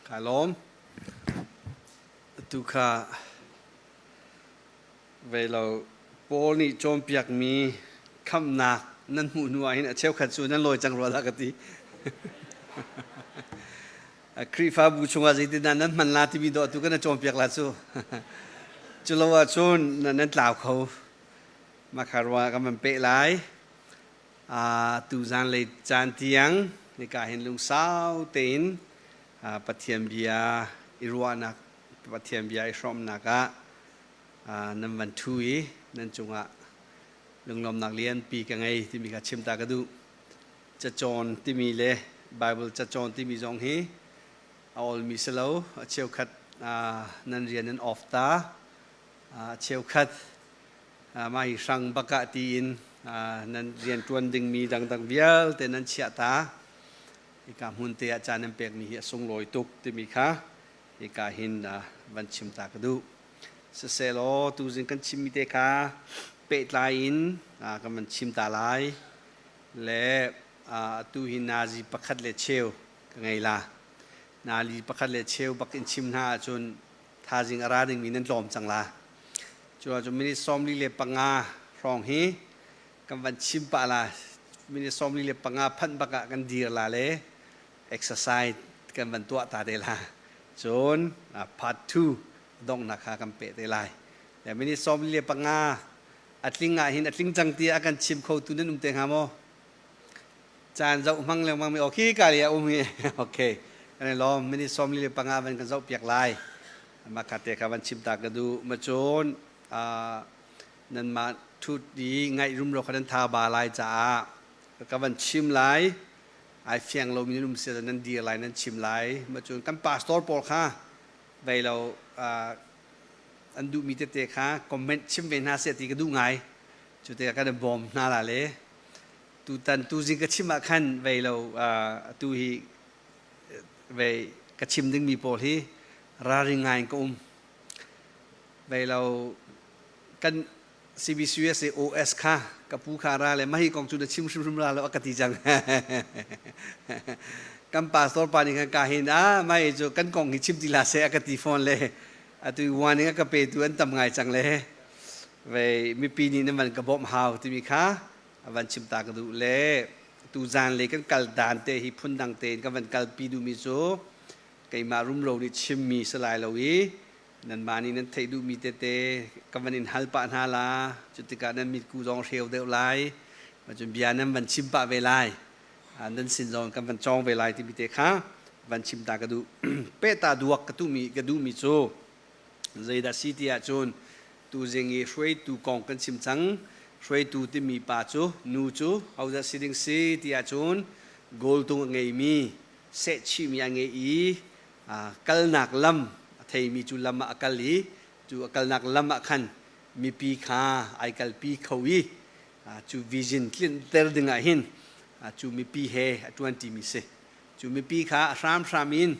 Ka lawm. Atu kha vei lo Paul nih cawnpiakmi khamhnak nan hmuh hnu ah hin a cheukhat cu nan lawi cang rua dah ka ti. Khrihfabu chungah zeitindah nan hman la timi dawh tu kan cawnpiak la cu. Cu lo ahcun nan tlau kho. Mah kha ruangah kan van peh lai. Tu zanlei caan tiang nika hin lungsau tein Pathian bia i ruahnak, Pathian bia i hrawmnak ah nan van ṭhu i nan cungah lunglawmnak lianpi ka ngei timi kha chim ta ka duh. Cacawn timi le Bible cacawn timi zong hi a olmi si lo. A cheukhat nan rian nan off ta. A cheukhat mah hi hrang bak ah tiin nan rianṭuan dingmi dangdang vialte nan chiah ta. Hika hmun te ah caan nan pekmi hi a sunglawi tuk timi kha hika hin van chim ta ka duh. Sisehlaw tuzing kan chimmi te kha pehtlai in kan van chim ta lai le atu hi nazi pakhat le cheu ka ngei la. Nali pakhat le cheu bak in chim hna ahcun thazing a ra dingmi nan tlawm cang la. Cu ahcun minute 45 hrawng hi kan van chim pah la. Minute 45 phanh bak ah kan dir la le exercise kan van tuah ta te la. Cun part 2 donghnak kha kan peh te lai. Le minute 45 a tling ah hin a tling cang tiah a kan chim kho tu nan um te hnga maw? Caan zoh hmang lengmang mi okay ka li a um hi. Okay. Kan i lawm. Minute 45 van kan zoh piak lai. Mah kha te kha van chim ta ka duh. Ma cun nanmah thut i ngaih rumro kha nan tha ba lai caah ka van chim lai. Ai fiang lomi nan um si nan dir lai, nan chim lai. Ma cun kan pastor pawl kha vei lo an duhmi tete kha comment chim ve hna seh ti ka duh ngai. Cu tikah kan i bawm hna la le tutan tuzing ka chim ah khan vei lo atu hi vei ka chim dingmi pawl hi ralring ngai in ka um. Vei lo kan CBCUSA OS kha ka pu kha ra le mahi kong cu na chim hrimhrim ra lo a ka ti cang. Kan pastor pa nih khan ka hin ah mai cu kan kong hi chim ti la seh a ka ti fawn le atu warning a ka petu an tam ngai cang le vei mipi nih nan van ka bawmh hau timi kha a van chim ta ka duh le tu zan le kan kal dan te hi phundang tein kan van kalpi duhmi cu keimah rumro nih chimmi si lai lo i nanmah nih nan theih duhmi tete ka van in hal pah hna la. Cu tikah nan mitku zong hreu deuh lai, cun bia nan van chim pah ve lai, nan sin zong kan van cawng ve lai timi te kha van chim ta ka duh. Pehta duak ka tuhmi ka duhmi cu zeidah si ti ahcun tuzing i hruaitu kong kan chim cang. Hruaitu timi pa cu, nu cu hodah si ding si ti ahcun goal tung a ngeimi, sehchihmi a ngei i kalnak lam a theimi, cu lam ah a kal i cu a kalnak lam ah khan mipi kha ai kalpi kho i cu vision tlinter ding ah hin cu mipi he a ṭuanṭimi si. Cu mipi kha a hramhram in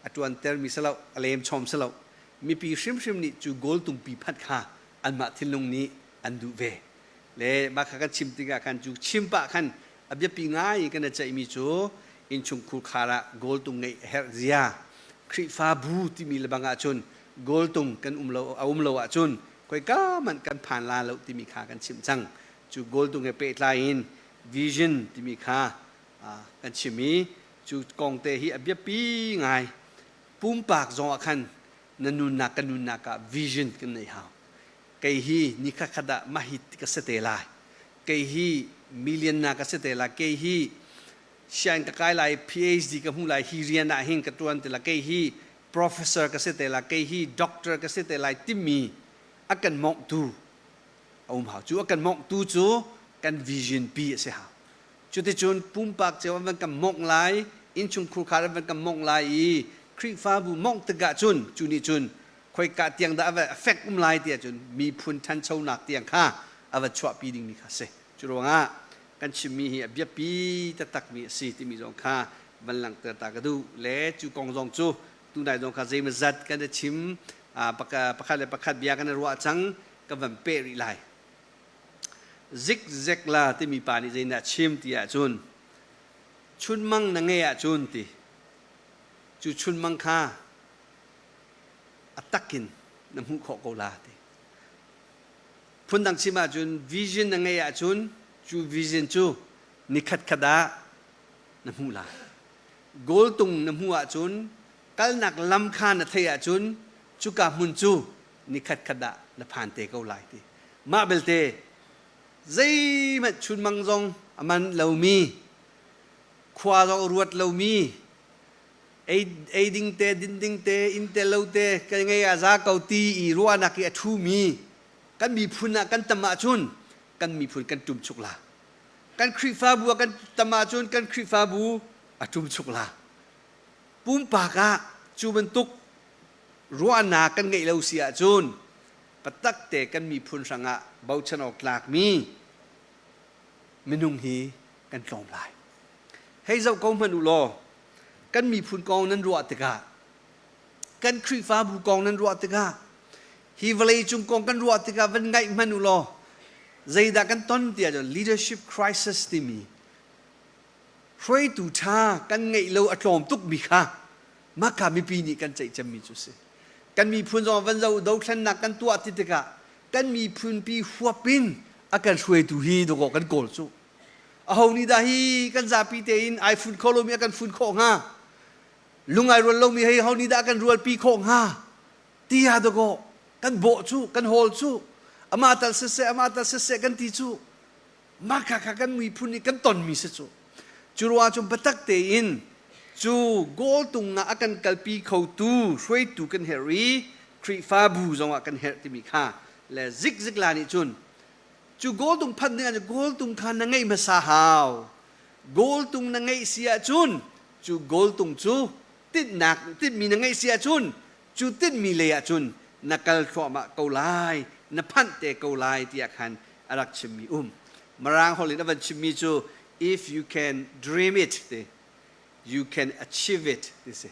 a ṭuantermi si lo, a lem chom si lo. Mipi hrimhrim nih cu goal tungpi phanh kha anmah thinlung nih an duh ve. Le mah kha kan chim tikah khan cu chim pah khan a biapi ngai kan i ceihmi cu innchungkhur khar ah goal tung ngeih a herh zia, Khrihfabu timi lebang ahcun goal tung kan um lo, a um lo ahcun khoika hmanh kan phan la lo timi kha kan chimh cang. Cu goal tung he pehtlai in vision timi kha kan chim i cu kong te hi a biapi ngai. Pumpak zong ah khan na nunnak, kan nunnak ah vision kan neih hau. Kei hi ni khat ah mahit ka si te lai, kei hi million na ka si te lai, kei hi sian ka kai lai, PhD ka hmu lai, hi rian ah hin ka tuan te lai, kei hi professor ka si te lai, kei hi doctor ka si te lai timi a kan mawngtu a um hau. Cu a kan mawngtu cu kan vision pi a si hau. Cuticun pumpak cio an van kan mawngh lai, innchungkhur khar an van kan mawngh lai i Khrihfabu mawngh tikah cun cu nih cun khoika tiang dah a va effect um lai tiah cun miphun ṭhanchonak tiang kha a va chuahpi dingmi kha a si. Cu ruangah kan chimmi hi a biapi taktakmi a si timi zong kha van langhter ta ka duh. Le cu kong zong cu tunai zong kha zeimazat kan i chim, pakhat le pakhat bia kan i ruah cang, ka van peh rih lai. Zikzek la timi pa nih zeidah a chim ti ahcun, chunmang na ngei ahcun ti. Cu chunmang kha a takin na hmuh khawh ko la ti. Phundang chim ahcun vision na ngeih ahcun cu vision cu nikhat khat ah na hmuh lai. Goal tung na hmuh ahcun kalnak lam kha na theih ahcun cuka hmun cu nikhat khat ah na phan te ko lai ti. Mah belte zeihmanh chunmang zong a man lomi khua zong a ruat lomi ei ding te din ding te inn te lo te kan ngei ah za ko ti i ruahnak i a ṭhumi kan miphun ah kan tam ahcun kan miphun kan ṭumchuk la. Kan Khrihfabu ah kan tam ahcun kan Khrihfabu a ṭumchuk la. Pumpak ah cu bantuk ruahnak kan ngeih lo si ahcun patak te kan miphun hrangah bochan awk tlakmi minung hi kan tlawm lai. Hei zoh ko hmanh u law kan miphun kong nan ruah tikah kan Khrihfabu kong nan ruah tikah hi vawlei cung kong kan ruah tikah van ngaih hmanh u law zeidah kan ton tiah cun leadership crisis timi hruaitu ṭha kan ngeih lo a tlawm tukmi kha maka mipi nih kan ceih cemmi cu si. Kan miphun zong van zo dothlennak kan tuah ti tikah kan miphun pi huap in a kan hruaitu hi dawkaw kan kawl cu. Aho nih dah hi kan zapi tein ai fun kho lomi a kan fun khawh hnga? Lung ai rual lomi hei ho nih dah a kan rualpi khawh hnga? Ti ha dawkaw kan bawh cu kan hawl cu amah tal siseh amah tal siseh kan ti cu mah kha kha kan miphun nih kan tonmi si cu. Cu ruah cun biatak tein cu goal tung ah a kan kalpi khotu hruaitu kan herh i Khrihfabu zongah kan herh timi kha le zikzik la nih cun Cu goal tung phanh ding ahcun goal tung kha na ngeih hmasa hau. Goal tung na ngeih si ahcun cu goal tung cu tinhnak tinhmi na ngeih si ahcun cu tinhmi lei ahcun na kal thluahmah ko lai, na phanh te ko lai tiah khan a rak chimmi um. Mirang holh in a van chimmi cu if you can dream it ti, you can achieve it ti si.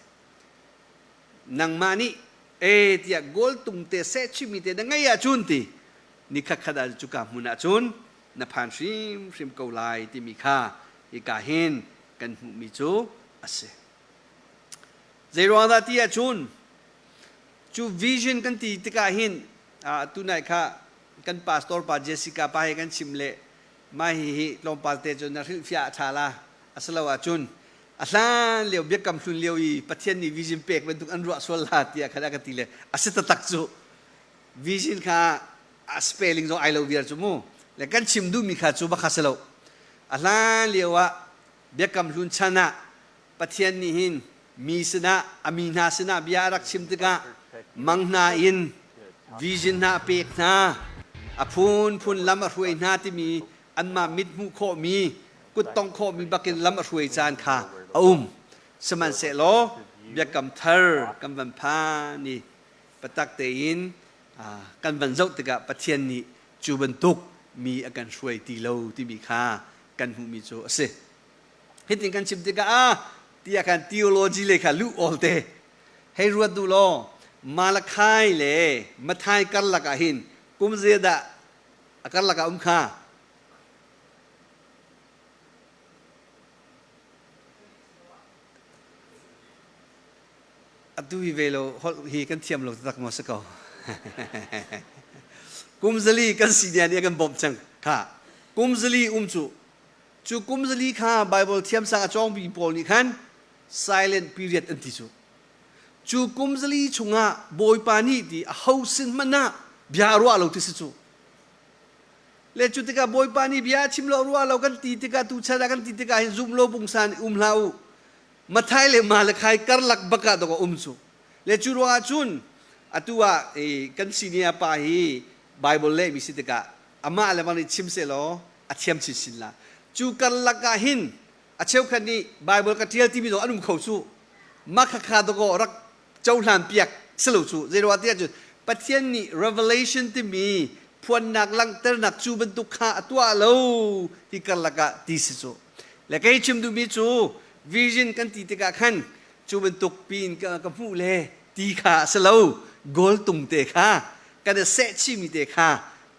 Nangmah nih e tiah goal tung te seh chimmi te na ngeih ahcun ti ni khatkhat ah cuka hmun ah cun na phan hrimhrim ko lai timi kha hika hin kan hmuhmi cu a si. Zeiruang dah ti ahcun cu vision kan ti tikah hin tunai kha kan pastor pa Jessica pa he kan chim le mah hihi tlawmpal te cu na hrilhfiah a ṭha la a si lo ahcun a hlan lio biakam hlun lio i Pathian nih vision pek bantuk an ruah sual la tiah khan a ka ti le a si taktak cu. Vision kha a spelling zong ai lo viar cu mu. Le kan chim duhmi kha cu bakha si lo. A hlan lio ah biakam hlun chan ah Pathian nih hin mi sinah a mi hna sinah bia a rak chim tikah mang hna in vision hna a pek hna a phunphun lam a hruai hna timi anmah mit hmuh khawhmi kuttong khawhmi bakin lam a hruai caan kha a um. Sihmanhsehlaw biakam thar kan van phan i Biatak tein kan van zoh tikah Pathian nih cu bantuk mi a kan hruai ti lo timi kha kan hmuhmi cu a si. Hitin kan chim tikah ah tiah khan theology lei kha luh awl te hei ruat duh law Malachi le Matthai karlak ah hin kum zeidah a karlak ah um kha? Atu hi ve lo holh hi kan thiam lo taktak maw si ko. Kum zali kan si nia nih a kan bawmh cang kha. Kum zali um cu cu kum zali kha Bible thiamsang a cawngmi pawl nih khan silent period an ti cu. Cu kum zali chungah Bawipa nih ti a ho sin hmanh ah bia a ruah lo ti si cu. Le cu tikah Bawipa nih bia a chim lo ruah lo kan ti tikah tuchan ah kan ti tikah hin zum lo pungsan um hlah u. Mathai le Malachi karlak bak ah dawk a um cu. Le cu ruangah cun atu ah kan senior pa hi Bible lehmi si tikah amah le bang nih chim sehlaw a thiam chinchin la. Cu karlak ah hin a cheukhat nih Bible ka ṭial timi zong an um kho cu. Mah khakha dawkaw rak cohlan piak si lo cu. Zeiruah tiah cun Pathian nih revelation timi phuannak langhternak cu bantuk kha a tuah lo ti karlak ah ti si cu. Le kei chim duhmi cu vision kan ti tikah khan cu bantuk piin ka, ka hmuh le ti kha a si lo goal tung te kha kan i sehchihmi te kha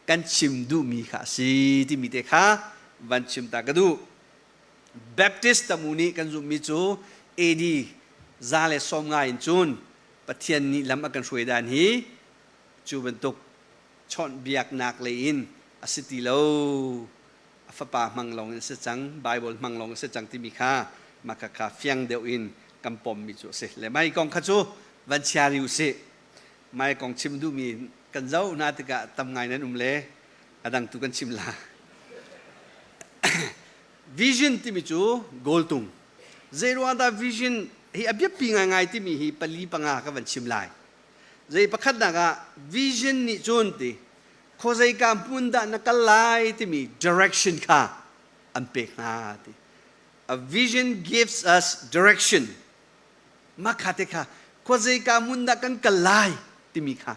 kan chim duhmi kha a si timi te kha van chim ta ka duh. Baptist tamu nih kan zumhmi cu AD 190 in cun Pathian nih lam a kan hruai dan hi cu bantuk chawnhbiaknak lei in a si ti lo, a fapa hmang lawng in a si cang, Bible hmang lawng a si cang timi kha mah kha fiang deuh in kan pommi cu a si. Le mai kong kha cu van chia rih usih. Mai kong chim duhmi kan zoh hna tikah tam ngai nan um le a dang tu kan chim la. Vision timi cu goal tung. Zei ruang dah vision hi a biapi ngaingai timi hi pali panga ka van chim lai. Zei pakhatnak ah vision nih cun ti khuazeika hmun dah na kal lai timi direction kha an pek hna ti. A vision gives us direction. Mah kha te kha khuazeika hmun dah kan kal lai timi kha.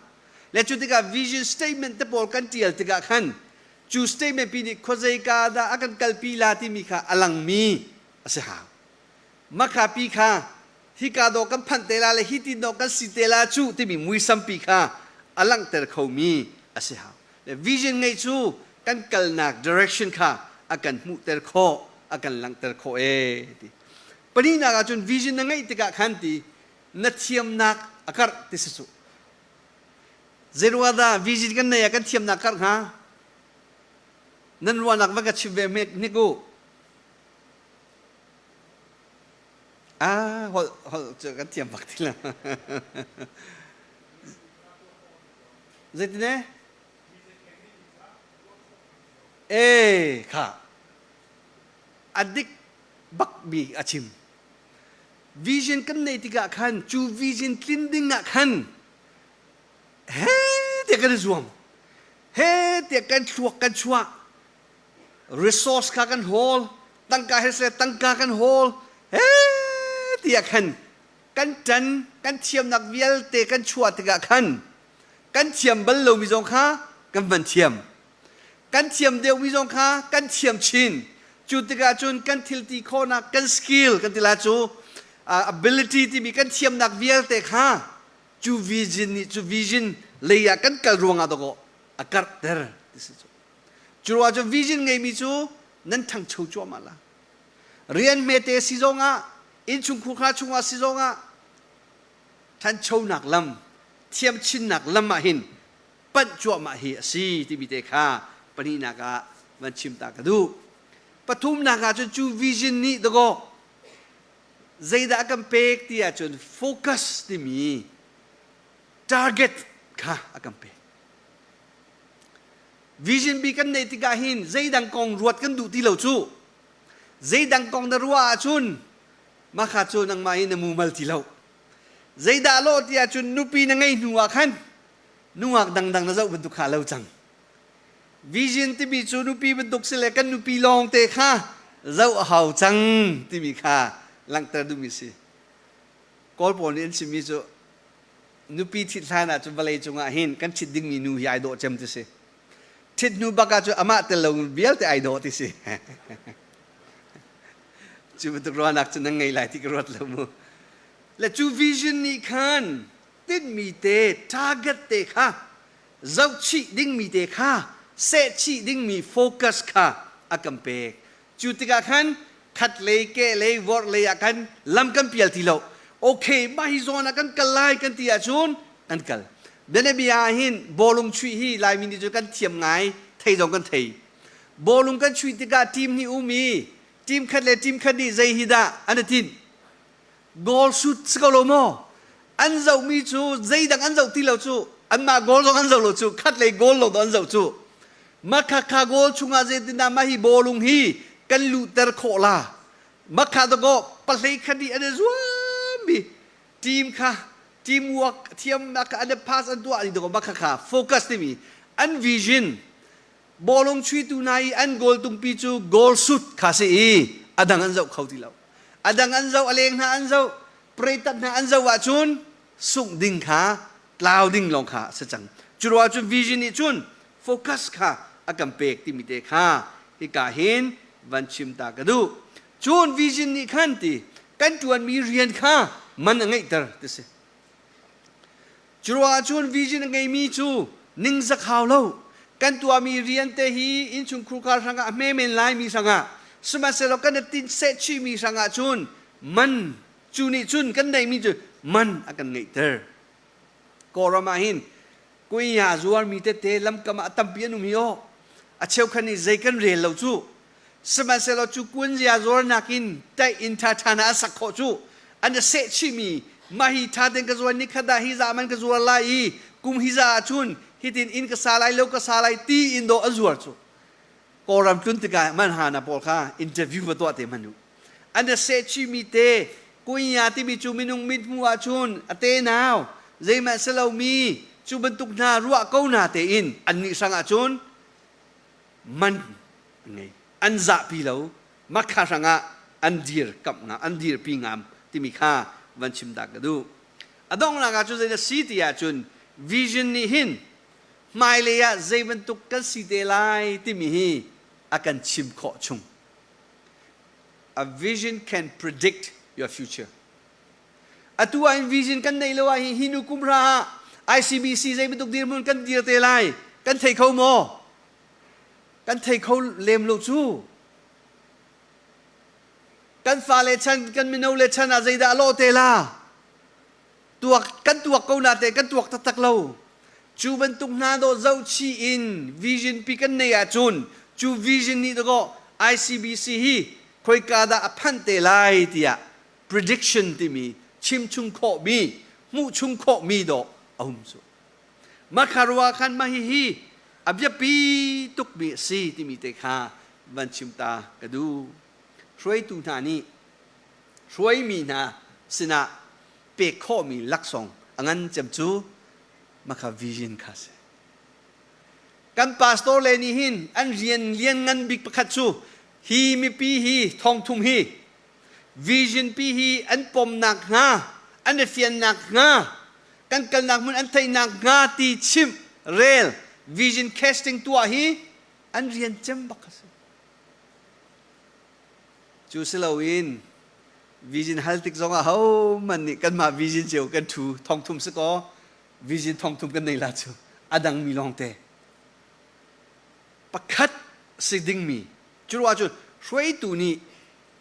Le cu tikah vision statement te pawl kan tial tikah khan cu statement pi nih khuazeika dah a kan kalpi la timi kha a langmi a si hau. Makha pi kha hika dawh kan phanh te la le hi tin dawh kan si te la cu timi muisam pi kha a langhter khomi a si hau. Le vision ngeih cu kan kalnak direction kha a kan hmuhter khawh, a kan langhter khawh ee ti. Pahnihnak ahcun vision na ngeih tikah khan ti na thiamnak a karh ti si cu. Zeiruang dah vision kan nei ah kan thiamnak karh hnga? Nan ruahnak va ka chim ve hnik u. Ah, holh holh cu kan thiam bak ti lo. Zeitin eh? Eh, kha. A dik bak mi a chim. Vision kan neih tikah khan cu vision tlin ding ah khan he tiah kan i zuam. He tiah kan thluak kan chuah. Resource kha kan hawl, tangka he seh tangka kan hawl, he tiah khan kan ṭan, kan thiamnak vialte kan chuah tikah khan kan thiam bal lomi zong kha kan van thiam. Kan thiam deuhmi zong kha kan thiam chin. Cu tikah cun kan thil ti khawhnak, kan skill kan ti la cu ability timi kan thiamnak vialte kha cu vision nih cu vision lei ah kan kal ruangah dawkaw a karhter ti si cu. Cu ruangah cun vision ngeimi cu nan ṭhangcho cuahmah la. Rian hmete si zongah, innchungkhur hna chungah si zongah, ṭhanchonak lam, thiamchinnak lam ah hin panh cuahmah hi a si timi te kha pahnihnak ah van chim ta ka duh. Pathumnak ah cun cu vision nih dakaw zeidah a kan pek ti ahcun focus timi target kha a kan pek. Vision bi kan neih tikah hin zeidang kong ruat kan duh ti lo cu. Zeidang kong na ruah ahcun mah cu nangmah hi na mumal ti lo. Zeidah lawh ti ahcun nupi na ngei hnu ah khan nungak dangdang na zoh bantuk kha lo cang. Vision timi cu nupi bantuk si le kan nupi lawng te kha zoh a hau cang timi kha langhter duhmi si. Kawl pawl nih an chimmi cu nupi ṭhit hlan ah cun vawlei cungah hin kan ṭhit dingmi nu hi ai dawh cem ti si. Ṭhit hnu bak ah cun amah tel lo vialte ai dawh ti si. Cu bantuk ruahnak cu nan ngei lai ti ka ruat lo mu. Le cu vision nih khan tinhmi te target te kha zohchih dingmi te kha sehchih dingmi focus kha a kan pek. Cu tikah khan khat lei ke lei vorh lei ah khan lam kan pial ti lo. Okay, mah hi zawn ah kan kal lai kan ti ahcun kan kal. Bianabia ah hin bawlung chuih hi Laimi nih cu kan thiam ngai, thei zong kan thei. Bawlung kan chuih tikah team nih um i team khat le team khat nih zei hi dah an i tinh? Goal shoot si ko lo maw? An zohmi cu zeidang an zoh ti lo cu anmah goal zong an zoh lo cu khat lei goal lo an zoh cu makha goal chungah zeitindah mah hi bawlung hi kan luhter khawh la makha dakaw pahlei khat i an i zuammi team kha teamwork thiamnak an i pass an tuah ni dakaw makha kha focus timi an vision bawlung chuitu hna i an goal tungpi cu goal shoot kha si i a dang an zoh kho ti lo a dang an zoh a leng hna an zoh preitat hna an zoh ahcun sungh ding kha tlau ding lawng kha a si cang cu ruah cun vision nih cun focus kha a kan pek timi te kha hika hin van chim ta ka duh cun vision nih khan ti kan ṭuanmi rian kha man a ngeihter ti si cu ruah cun vision a ngeimi cu ningzak hau lo kan tuahmi rian te hi innchungkhur kar hrangah a hme men lai mi hrangah sihmanhsehlaw kan i tinh sehchihmi hrangah cun man. Cu nih cun kan neihmi cu man a kan ngeihter. Kawlram ah hin kuinya zuarmi tete lamkam ah tampi an um hi aw. A cheukhat nih zei kan rel lo cu. Sihmanhsehlaw cu kuanzia zuarnak in taih in ṭhaṭha na a sak khawh cu an i seh chihmi mah hi ṭha tein ka zuar ni khat ah hi za man ka zuar lai i kum hi za ahcun hitin inn ka sa lai lo ka sa lai ti in dawh an zuar cu. Kawlram tlun tikah manhana pawl kha interview va tuah te hmanh u. An i seh chihmi te kuinya timi cu minung mithmuh ahcun a tenau zeihmanh si lomi cu bantuk hna ruah ko na tein annih hrang ahcun man an ngei. An zahpi lo makha hrangah an dir kamh ngam an dirpi ngam timi kha van chim ta ka duh. A donghnak ah cun zeidah si ti ahcun vision nih hin hmailei ah zei bantuk kan si te lai timi hi a kan chim khawh chung. A vision can predict your future. Atu ah in vision kan neih lo ah hi hi nu kum hra ah ICBC zei bantuk dirhmun kan dir te lai kan thei kho maw? Kan thei kho lem lo cu. Kan fale chan, kan mino le chan ah zeidah a lawh te la? Tuak kan tuak ko na te kan tuak taktak lo. Cu bantuk hna dawh zohchih in vision pi kan nei ahcun cu vision nih dakaw ICBC hi khoika dah a phanh te lai tiah prediction timi chimchung khawhmi hmuhchung khawhmi dawh a um cu. Makha rua khan mah hihi a biapi tukmi a si timi te kha van chim ta ka duh. Hruaitu hna nih hruaimi hna sinah pek khawhmi laksawng a ngan cem cu makha vision kha si. Kan pastor le nih hin an rian lian ngan bik pakhat cu hi mipi hi thongthum hi vision pi hi an pomnak hnga an i fiannak hnga kan kalnak hmun an theihnak hnga ti chimh rel vision casting tuah hi an rian cem bak a si. Cu si loin vision hal tik zongah hohmanh nih kanmah vision cio kan ṭhu thongthum si kaw vision thongthum kan nei la cu a dangmi lawngte pakhat si dingmi cu ruah cun hruaitu nih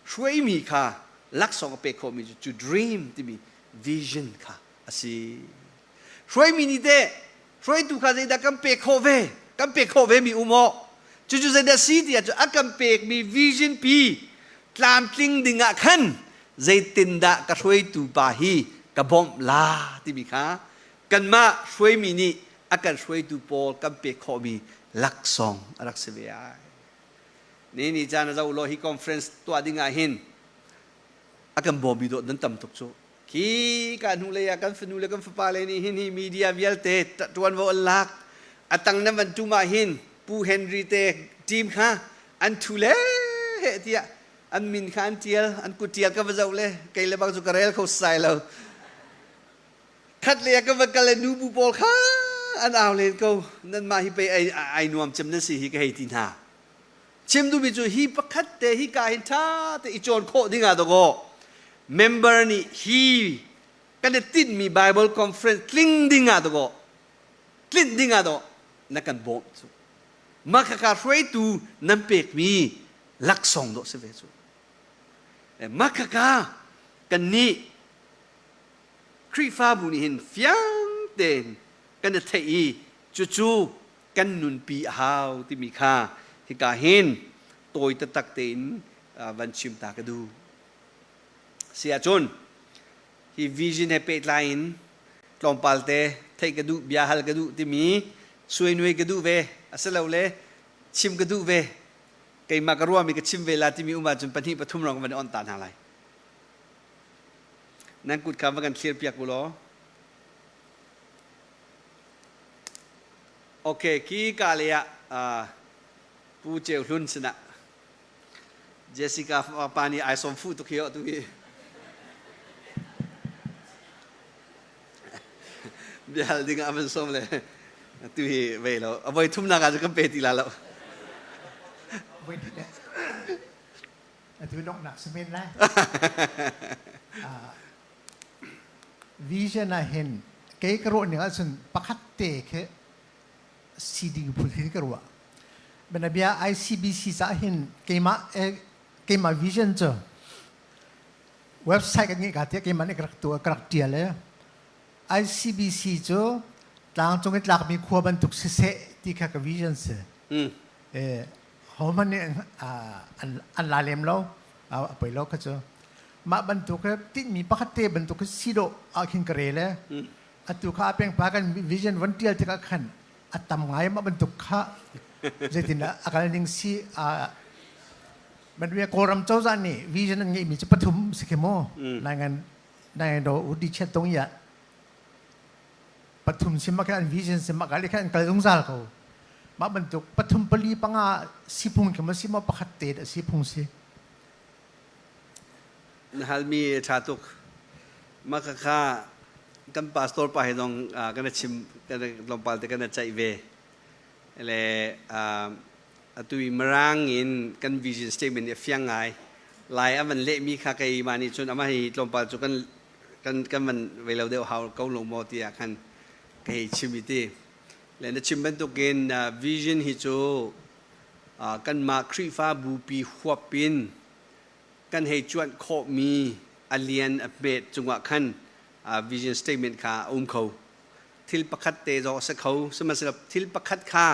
hruaimi kha laksawng a pek khawhmi cu cu dream timi vision kha a si. Hruaimi nih teh hruaitu kha zeidah kan pek khawh ve kan pek khawh ve mi um aw cucu zeidah si ti ahcun a kan pekmi vision pi tlamtling ding ah khan zeitindah ka hruaitu pa hi ka bawmh la timi kha kanmah hruaimi nih a kan hruaitu pawl kan pek khawhmi laksawng a rak si ve ai. Ni ni caan a zoh law hi conference tuah ding ah hin a kan bawmmi dawt nan tam tuk cu. Khi ka hnulei ah kan fanu le kan fapa le nih hin hi media vialte ṭuanvo an lak. A tang nan van tum ah hin Pu Henry te team kha an thu le heh tiah an min kha an ṭial, an kut ṭial ka va zoh le kei le bang cu ka rel kho sai lo. Khat le ah ka va kal le nubu pawl kha an au len ko. Nanmah hi pei ai, ai nuam cem nan si hi ka hei ti hna. Chim duhmi cu hi pakhat te hi ka hin ṭha te i cawn khawh ding ah dawkaw member nih hi kan i tinhmi Bible conference tling ding ah dawkaw tlinh ding ah daw na kan bawmh cu mah khakha hruaitu nan pekmi laksawng dawh si ve cu mah khakha kan nih Khrihfabu nih hin fiang tein kan i theih i cucu kan nunpi a hau timi kha hika hin tawi taktak tein van chim ta ka duh. Si ahcun hi vision he pehtlai in tlawmpal te theih ka duh, bia hal ka duh timi suainuai ka duh ve asilole chim ka duh ve keimah ka ruahmi ka chim ve la timi um ahcun pahnih pathum rong van i on ta hna lai. Nan kut kha va kan thlir piak u law. Ok, khi ka le ah Pu Ceu Hlun sinah Jessica pa nih ai sawm fuh tuk hi tu hi. Biahal ding ah van sawm le tu hi vei lo. A voi thumnak ah cu kan pe ti la lo. Atu donghnak si men lai. Vision ah hin kei ka ruah ning ahcun pakhat te khi si ding phun hin ka ruah. Bianabia ICBC caah hin keimah keimah vision cu Website kan ngeih ka tiah keimah nih ka rak tuah ka rak ṭial i ICBC cu tlangcung i tlakmi khua bantuk siseh ti kha ka vision si. Eh, hohmanh nih an la lem lo, a poi lo kha cu. Mah bantuk he tinhmi pakhat te bantuk si dawh ah khin ka rel e. Atu kha a pengpa kan vision von ṭial tikah khan a tam ngai mah bantuk kha zeitindah a kal ning si man Kawlram cozah nih vision an ngeihmi cu pathum si khi mu nai ngai do u di chet dong ya pathum si ma an vision si ma ka khan an kal zungzal ko mah bantuk pathum pali panga siphung khi ma si ma pakhat te da siphung si Na halmi ṭha tuk. Mah kha kan pastor pa he zong kan chim kan tlawmpal te kan ceih ve. Le atu i Mirang in kan vision statement nih a fiang ngai. Lai a van lehmi kha keimah nih cun amah hi tlawmpal cu kan kan kan van vei lo deuh hau ko lo maw tiah khan ka hei chim i ti. Le na chim bantukin vision hi cu kanmah Khrihfa bupi huap in kan hei cuanh khawhmi a lian a hmet cungah khan vision statement kha a um kho. Thil pakhat te zong a si kho, sihmanhsehlaw thil pakhat kha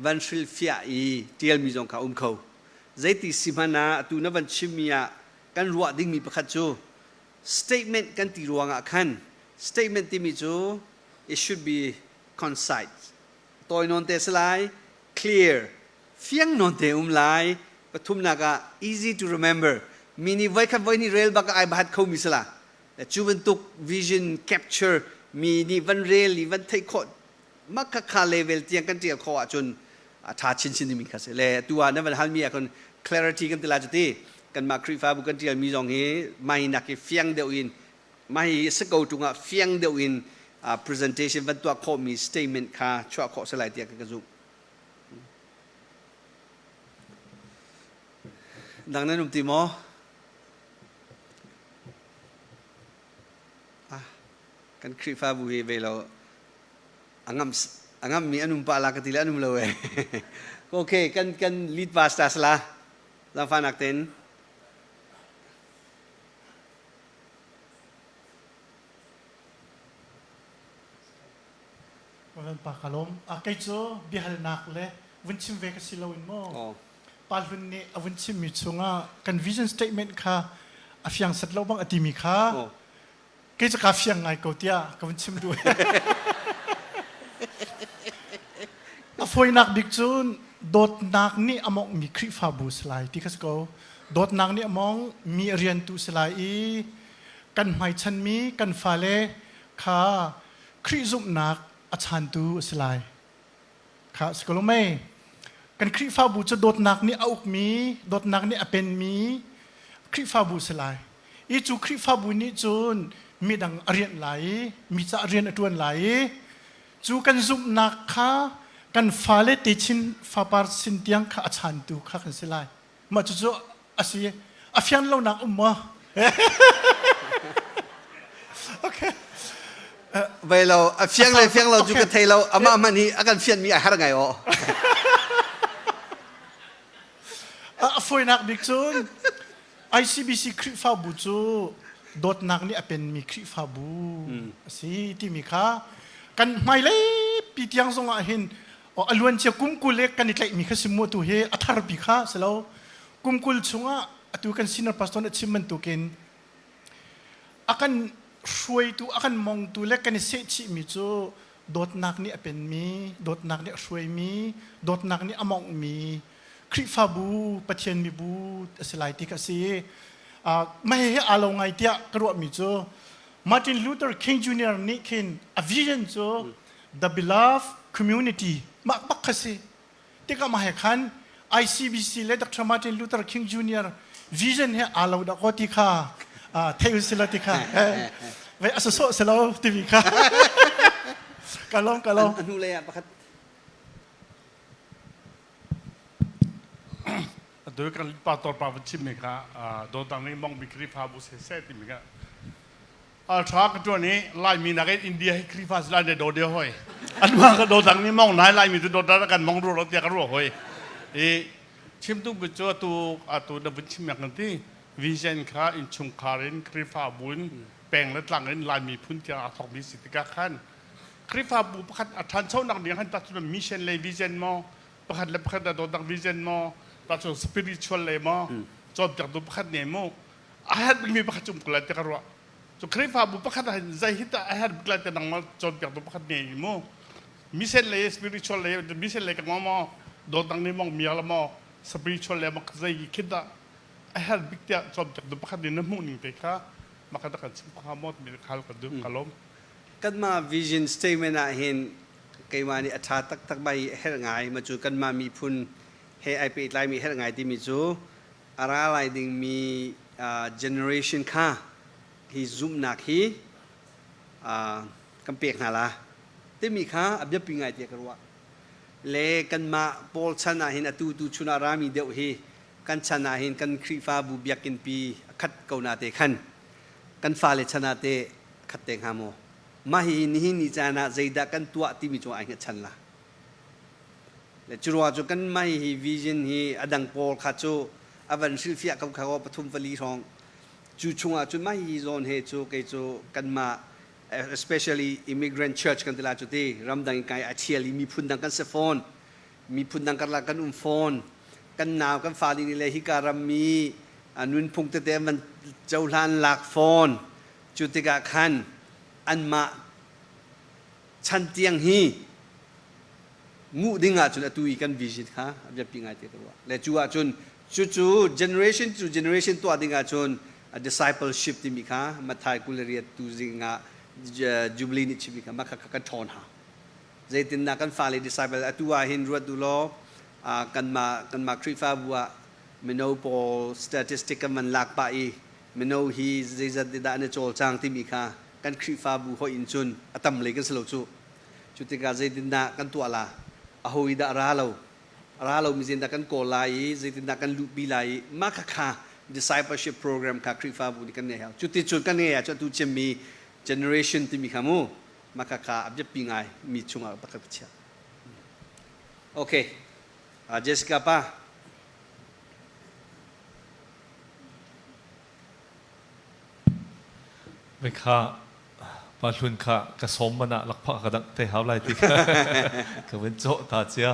van hrilhfiah i ṭialmi zong kha a um kho. Zeiti si hmanh ah atu na van chimmi ah kan ruah dingmi pakhat cu statement kan ti ruangah khan statement timi cu it should be concise tawi nawn te si lai clear fiang nawn te um lai pathumnak ah easy to remember mi nih voikhat voihnih rel bak ai bahat khomi si la cu bantuk vision capture mi nih van rel i van theih khawh mak kha level tiang kan tial khawh ahcun a tha chinchin dingmi kha si le tu ah na van halmi ah khan clarity kan ti la cu ti kanmah Khrihfabu kan tialmi zong hi mai nak i fiang deuh in mah hi si ko ṭung ah fiang deuh in presentation van tuah khawhmi statement kha chuah khawh si lai tiah ka zumh. Dang nan um ti maw? Ah, kan Khrihfabu hi ve lo angam angam mi an um pa la ka ti le an um lo e. Okay, kan kan lead pastor sala. Zangfanak ten. Van pa ka lawm. A kei cu biahalnak le vun chim ve ka si lo in maw. Pa Hlun nih a vun chimmi chungah kan vision statement kha a fiang set lo bang a timi kha kei cu kaa fiang ngai ko tiah ka vun chim duh. A fawinak bik cun dawtnak nih a mawngmi Khrihfabu si lai ti kha si ko. Dawtnak nih a mawng mi a riantu si lai i kan hmaichanmi kan fale kha Khrih zumhnak a chantu a si lai. Kha si ko lo mei? Kan Khrihfabu cu dawtnak nih a ukmi, dawtnak nih a penmi Khrihfabu si lai. I cu Khrihfabu nih cun midang a rianh lai i mi ca rian a ṭuan lai i cu kan zumhnak kha kan fale techin fapar sin tiang kha a chantu kha kan si lai. Mah cucu a si. A fian lonak um maw? Okay. Vai lo, a fiang le fiang lo cu ka thei lo. Amah hmanh hi a kan fianmi a har ngai aw. A fawinak bik cun ICBC Khrihfabu cu dawtnak nih a penmi Khrihfabu a si timi kha kan hmailei pi tiang zong ah hin a luancia kum 20 le kan i tlaihmi kha si mu atu hi a tharpi kha si lo kum 20 chungah atu kan senior pastor nih a chim bantukin a kan hruaitu a kan mongtu le kan i sehchihmi cu dawtnak nih a penmi dawtnak nih a hruaimi dawtnak nih a monghmi Khrihfabu Pathian mibu a si lai ti kha a si mah hi aa lo ngai tiah ka ruahmi cu Martin Luther King Jr. nih khin a vision cu the beloved community mah bak kha si tikah mah he khan ICBC le Dr. Martin Luther King Jr. vision he aa lo dah ko ti kha thei u sila ti kha vai a sawsawh si lo timi kha ka lawm ka lawm a hnu lei ah pakhat Atu kan pastor pa van chim mi kha dawtang nih mong mi Khrihfabu se se timi kha Ultra ka tuan i Laimi nakin India hi Khrihfa si lai ne daw deuh hoi. Anmah ka dawtang nih mong nai Laimi cu dawtang kan mong ru lo tiah ka ruah hoi. I chimtu bu cu atu atu na vun chim yak kan ti. Vision kha innchungkhar in Khrihfabu in peng le tlang in Lai miphun tiang aa thawkmi si tikah khan Khrihfabu pakhat a ṭhanchonak ding han tahcun mission le vision maw pakhat le pakhat a dawtnak vision maw tahcun spiritual le maw cawnpiaktu pakhat ne mu a herh bikmi pakhat cu um ko lai ti ka ruah. Cu Khrihfabu pakhat ah hin zei hi dah a herh bik lai ti nangmah cawnpiaktu pakhat ne mu mission le spiritual le mission le ka maw dawtnak nih mong mial maw spiritual le mak zei khi dah a herh bik tiah cawnpiaktu pakhat nih na hmuh ning te kha maka kan chim kha maw timi khal ka duh ka lawm. Kanmah vision statement ah hin keimah nih a ṭha taktak bai herh ngai ma cu kanmah miphun he ai pehtlaimi herh ngai timi cu a ra lai dingmi generation kha hi zumhnak hi kan pek hna la timi kha a biapi ngai tiah ka ruah. Le kanmah pawl chan ah hin atu tu chun ah rami deuh hi kan chan ah hin kan Khrihfabu biakinn pi a khat ko na te khan kan fale chan ah te khat te hnga maw? Mah hihi nihin ni caan ah zeidah kan tuah timi cung ai hngatchan la. Le curuang cu kan mah hi vision hi a dang pawl kha cu a van hrilhfiah ko kha pathum pali hrawng cu chungah cun mah hi zawn he cu kei cu kanmah especially immigrant church kan ti la cu ti ramdang in kai a thial i miphun dang kan si fawn miphun dang karlak kan um fawn kan nau kan fale nih le hika rammi nunphung tete an van cohlan lak fawn. Cu tikah khan anmah chan tiang hi nguh ding ahcun atu i kan vision kha a biapi ngai te ka ruah. Le cu ahcun cucu generation to generation tuah ding ahcun a discipleship timi kha Matthai 28 tu zing ah Jubilee nih chimmi kha mah kha kan ṭhawn ha. Zeitindah kan fale disciple atu ah hin ruat u law kanmah kanmah Khrihfabu ah mino pawl statistic kan van lak pah i mino hi zeizat dah an i cawlcang timi kha kan Khrihfabu hoih in cun a tam lei kan si lo cu. Cu tikah zeitindah kan tuah la? Aho i dah ra lo? Ra lomi zeitindah kan kawl lai i zeitindah kan luhpi lai i mah kha kha discipleship program kha Khrihfabu nih kan ngei hau. Cuticun kan ngei ahcun atu cemmi generation timi kha mu mah kha kha a biapi ngai mi chungah pakhat ka chiah. Okay. Jessica pa. Ve kha pa hlun kha ka sawm man ah lakphak ka dangh te hau lai ti kha ka vun cawh ta cia.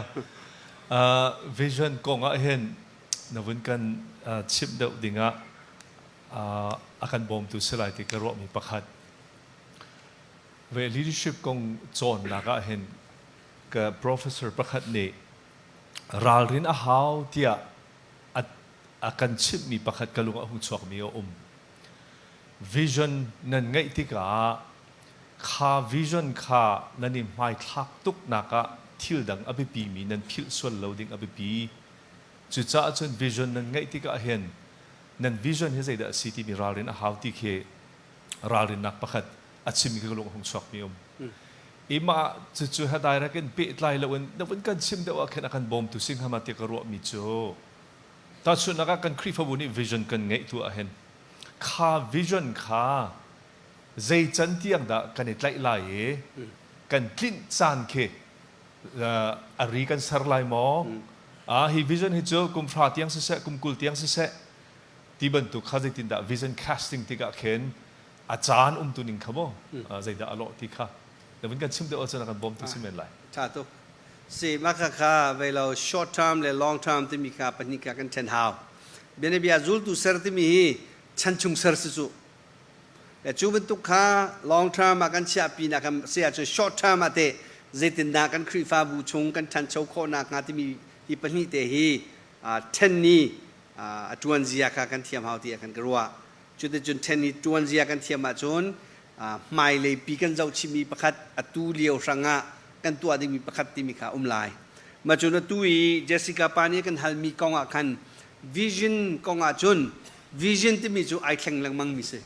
Vision kong ah hin na vun kan chimh deuh ding ah a kan bawmtu si lai ti ka ruahmi pakhat. Ve leadership kong cawnnak ah hin ka professor pakhat nih ralrin a hau tiah a kan chimhmi pakhat ka lung a hung chuakmi a um. Vision nan ngeih tikah kha vision kha nan i hmaithlak tuknak ah thil dang a biapimi nan philh sual lo ding a biapi. Cucaah cun vision nan ngeih tikah hin nan vision hi zeidah a si timi ralrin a hau ti khi ralrinnak pakhat a chimmi ka lung a hung chuakmi um. I mah cucu ha direct in pehtlai loin na vun kan chim deuh ah khin a kan bawmtu si hnga ma ti ka ruahmi cu tahchunhnak ah kan Khrihfabu nih vision kan ngeih tu ahhin kha vision kha zei can tiang dah kan i tlaih lai i kan tlinh caan khi a ri kan ser lai maw? Hi vision hi cu kum hra tiang siseh kum 20 tiang siseh ti bantuk kha zeitindah vision casting tikah khin a caan umtu ning kha maw zeidah a lawh ti kha na vun kan chim deuh ahcun a kan bawmtu si men lai. Tha tuk. Si mah kha kha vei lo short term le long term timi kha pahnih kha kan ṭhen hau. Bianabia zultu ser timi hi chan chung ser si cu. Le cu bantuk kha long term ah kan chiahpi nak kan si ahcun short term ah teh zeitindah kan Khrihfabu chung kan ṭhancho khawh nakhnga timi hi pahnih te hi ṭhen ni a ṭuan zia kha kan thiam hau tiah kan ka ruah. Cuticun ṭhen i ṭuan zia kan thiam ahcun hmailei pi kan zohchihmi pakhat atu lio hrangah kan tuah dingmi pakhat timi kha um lai. Mah cun atu i Jessica pa nih kan halmi kong ah khan vision kong ah cun vision timi cu ai thleng lengmang mi si.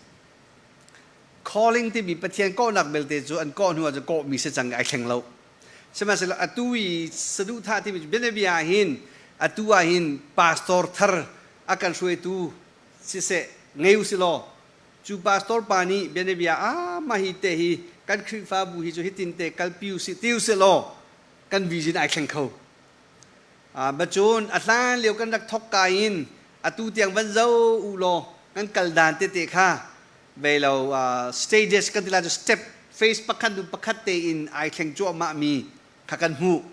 Calling timi Pathian kawhnak belte cu an kawh hnu ah cun kawhmi si cang i ai thleng lo. Sihmanhsehlaw atu i saduhthah timi cu bianabia ah hin atu ah hin pastor thar a kan hruaitu siseh ngei u silaw cu pastor pa nih bianabia ah mah hi te hi kan Khrihfabu hi cu hitin te kalpi u sih ti u silaw kan vision ai thleng kho. Bacun a hlan lio kan rak thok ka in atu tiang van zo u law Kan kal dan tete kha vei lo stages kan ti lai cu step phase pakhat hnu pakhat tein ai thleng cuahmah mi kha kan hmuh.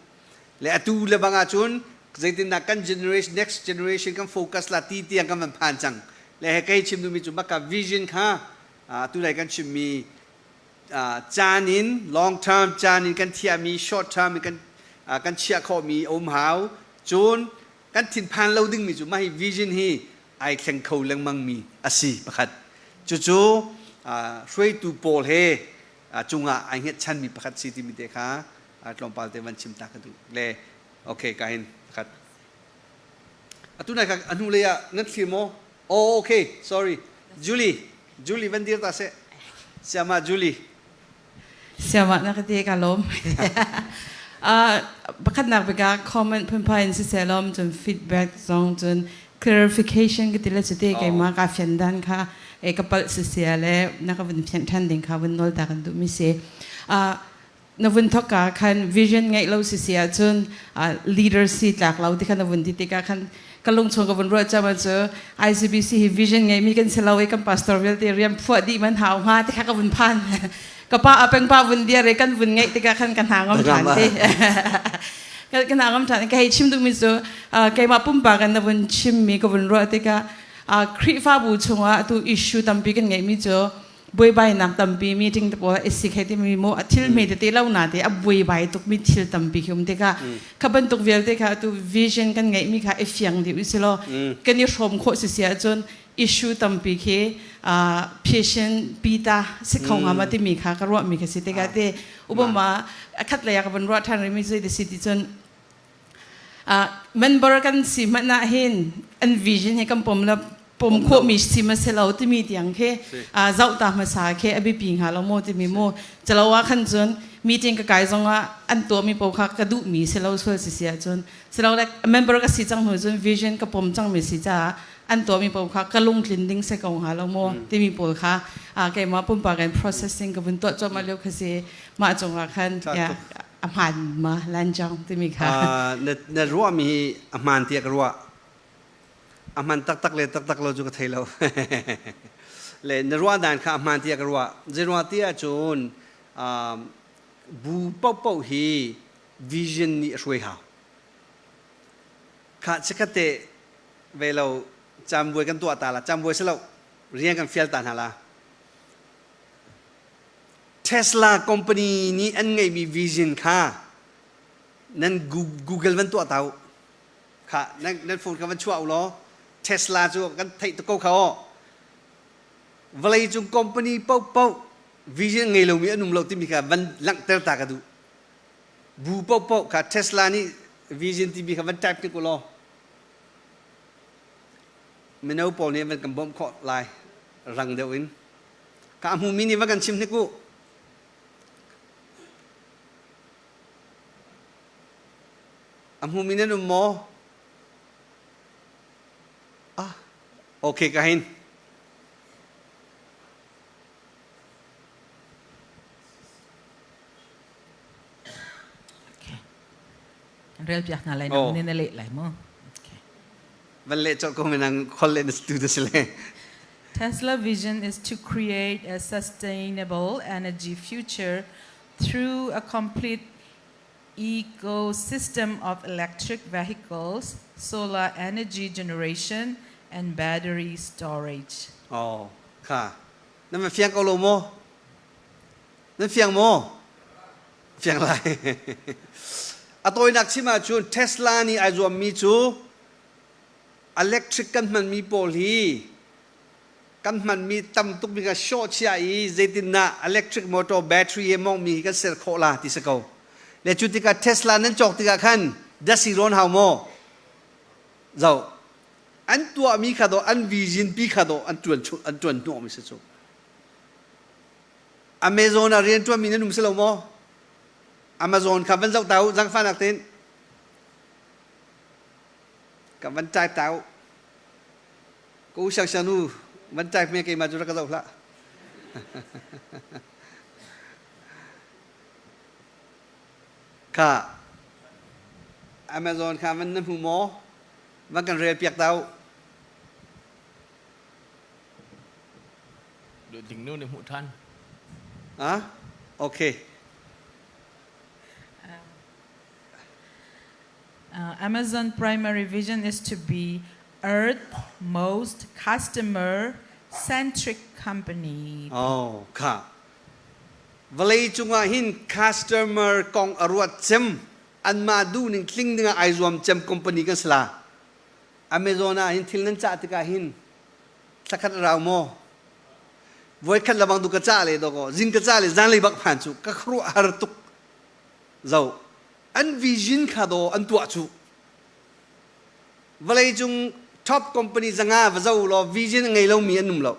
Le atu le bang ahcun zeitindah kan generation next generation kan focus la ti tiang kan van phan cang. Le he kei chim duhmi cu baka vision kha atu lei kan chimmi caan in long term caan in kan thiahmi short term in kan kan chiah khawhmi a um hau. Cun kan thinphan lo dingmi cu mah hi vision hi ai thleng kho lengmangmi a si pakhat. Cucu hruaitu pawl he cungah ai hngetchanmi pakhat si timi te kha tlawmpal te van chim ta ka duh. Le okay ka hin pakhat. Atu nai kha a hnu lei ah nan thlir maw? Oh okay, sorry. Julie, Julie van dir ta seh. Siama Julie. Siama na ka ti ka lawm. Pakhatnak bika comment phunphai in siseh lawm cun feedback zong cun clarification ka ti le cuti keimah ka fian dan kha e ka palh sisia le na ka vun fianh ṭhan ding kha vun nawl ta kan duhmi si. Na vun thawk ka khan vision ngeih lo si si ahcun leader si tlak lo ti khan na vun ti tikah khan ka lungchung ka vun ruah cam cu ICBC hi vision ngeimi kan si lo i kan pastor vialte rian phuah dih man hau hnga ti kha ka vun phan. Ka pa a peng pa vun dir i kan vun ngeih tikah khan ka hna ngam ṭhan ti ka hna ngam ṭhan. Ka hei chim duhmi cu keimah pumpak in na vun chimmi ka vun ruah tikah Khrihfabu chungah atu issue tampi kan ngeihmi cu buaibainak tampi meeting te pawl i sik hei timi mu a thil hme tete lo na te a buaibai tukmi thil tampi khi um tikah kha bantuk vialte kha atu vision kan ngeihmi kha i fiang dih usih law kan i hrawm khawh si si ahcun issue tampi khi patient pita si kho nga ma timi kha ka ruahmi kha si tikah te ubama a khat lei ah ka vun ruah ṭhan rihmi cu ti si ti cun Member kan si hmanh ah hin an vision hi kan pom la pom khawhmi si ma si lo timi tiang khi zoh ta hmasa khi a biapi hnga lo maw timi mu calo ah khan cun meeting ka kai zong ah an tuahmi paoh kha ka duhmi si lo sual si si ahcun silo like member ka si cang hnu cun vision ka pom cangmi si caah an tuahmi paoh kha ka lungtlin ding si ko hnga lo maw timi pawl kha keimah pumpak in processing ka vun tuah cuahmah lio kha si mah cungah khan a hmaan ma lancang timi kha. Na na ruahmi hi a hmaan tiah ka ruah. A hman taktak le taktak lo cu ka thei lo. Le na ruah dan kha a hmaan tiah ka ruah. Zeiruang tiah cun bu paohpaoh hi vision nih a hruai hau. Kha chikkhatte ve lo cambuai kan tuah ta la. Cambuai si lo rian kan fial ta hna la. Tesla company nih an ngeihmi vision kha nan Google van tuah ta u. Kha nan, nan phone kha van chuah u law Tesla cu kan theih tuk ko kha aw. Vawlei cung company paohpaoh vision ngei lomi an um lo timi kha van langhter ta ka duh. Bu paohpaoh kha Tesla nih vision timi kha van type tik u law mino pawl nih van kan bawmh khawh lai rang deuh in. Ka hmumi nih va kan chim hnik u. A hmumi nan um maw? Ah, okay ka hin. Okay. Rel piak hna lai na ne na leh lai mu. Okay. Van leh colh ko menang khol le na tu si le. Tesla vision is to create a sustainable energy future through a complete ecosystem of electric vehicles, solar energy generation, and battery storage. Oh, kha. Na ma fiang ko lo maw? Nan fiang maw? Fiang lai. A tawinak chim ahcun Tesla nih ai zuammi cu electric kan hmanmi pawl hi kan hmanmi tam tuk mi kan short chia i zeitindah electric motor battery he mongmi hi kan ser khawh la ti si ko. Le cu tikah Tesla nan cawk tikah khan dasi rawn hau maw? Zo an tuahmi kha dawh an vision pi kha dawh an tuan an tuan hnawhmi si cu. Amazon ah rian ṭuanmi nan um si lo maw? Amazon kha van zoh ta u, zangfahnak tein. Ka van type ta u. Ka u siang nu van type me keimah cu rak ka zoh hlah. Kha Amazon kha van na hmu maw? Van kan rel piak ta u. Ding nu nih hmuh ṭhan. Ah, okay. Amazon primary vision is to be Earth most customer centric company. Oh, kha. Vawlei cungah hin customer kong a ruat cem anmah duhning tling dingah ai zuam cem company kan si la. Amazon ah hin thil nan cah tikah hin thlakhat a rau maw? Voikhat lebang tu ka cah le dawkaw zing ka cah le zanlei bak phan cu ka khuaruah har tuk. Zo an vision kha daw an tuah cu. Vawleicung top company zanga va zo law vision a ngei lomi an um lo.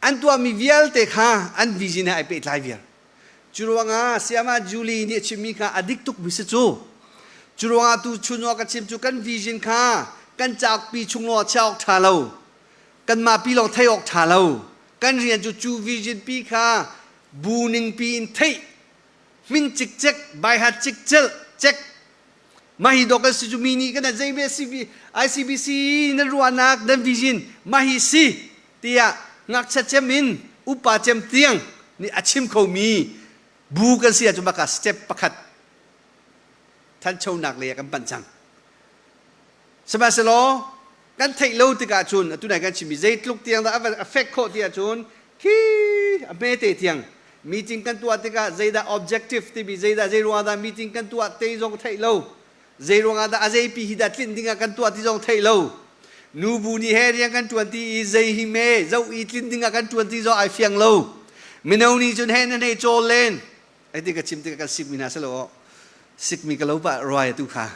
An tuahmi vialte kha an vision he ai pehtlai viar. Cu ruangah Sayama Julie nih a chimmi kha a dik tukmi si cu. Cu ruangah tu chun ka chim cu kan vision kha kan cauk pi chung law chia awk ṭha lo. Kanmah pi lawng theih awk ṭha lo. Kan rian cu cu vision pi kha bu ning pi in theih min cikcek baihat cikcel cek mah hi dawk kan si cu mi nih kan zei ve CB, ICBC nan ruahnak nan vision mah hi si tiah ngakchia cem in upa cem tiang nih a chim khomi bu kan si ahcun baka step pakhat thanchonak lei ah kan panh cang. Sihmanhsehlaw kan theih lo tikah cun atu nai kan chimmi zeitluk tiang dah a fek khawh ti ahcun khi a hmete tiang meeting kan tuah tikah zeidah objective timi zeidah zei ruangah dah meeting kan tuah te zong theih lo zei ruangah dah a zeipi hi dah tlinh dingah kan tuah ti zong theih lo nubu nih he rian kan tuan ti i zei hi me zo i tlin dingah kan tuan ti zong ai fiang lo mino nih cun he nan hei cawl len ai ti ka chim tikah kan sikmi hna silo sikmi ka lo pah ruai tu kha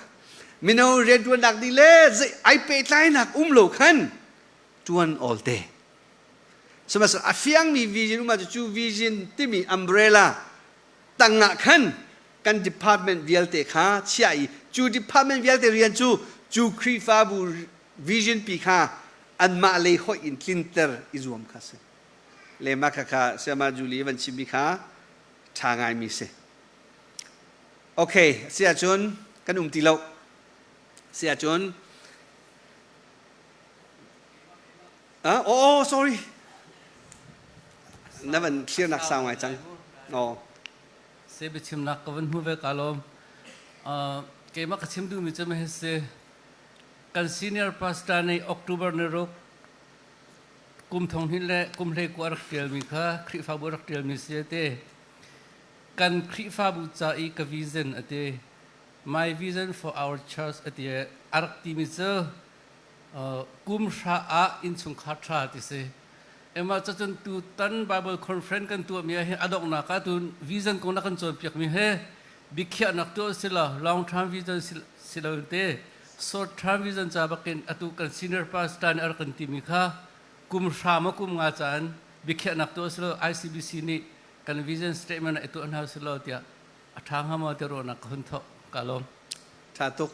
mino riantuannak dih le zei ai pehtlainak um lo khan tuan awl te sihmanhsehlaw a fiangmi vision um ahcun cu vision timi umbrella tangah khan kan department vialte kha chiah i cu department vialte rian cu cu Khrihfabu vision pi kha anmah lei hoih in tlinter i zuam kha si le mah kha kha Sayama Julie van chimmi kha ṭha ngaimi si. Okay, si ahcun kan um ti lo. Si ahcun ah, oh, oh, sorry. Na van clear nak sau ngai cang. Oh. Se biachimnak ka van hmu ve ka lawm. Uh, keimah ka chim duhmi cu hi si kan senior pastor nih October ni ruk kum thong hin le kum hlei ku a rak ṭialmi kha Khrihfabu a rak ṭialmi si a ti. Kan Khrihfabu ca i ka vision a ti. My vision for our church a ti. A rak timi cu kum hra ah innchungkhar ṭha ti si. Emah cacun tutan Bible conference kan tuahmi ah hin a donghnak ah tu vision kong na kan cawnpiakmi he biakhiahnak tuah si lo long term vision si lo te short term vision ca bakin atu kan senior pastor nih a rak kan timi kha kum hra maw kum nga caan biakhiahnak tuah si lo ICBC nih kan vision statement ah i tuah hna si lo tiah a ṭha hnga maw ti ruahnak ka hun thawk ka lawm. Ṭha tuk.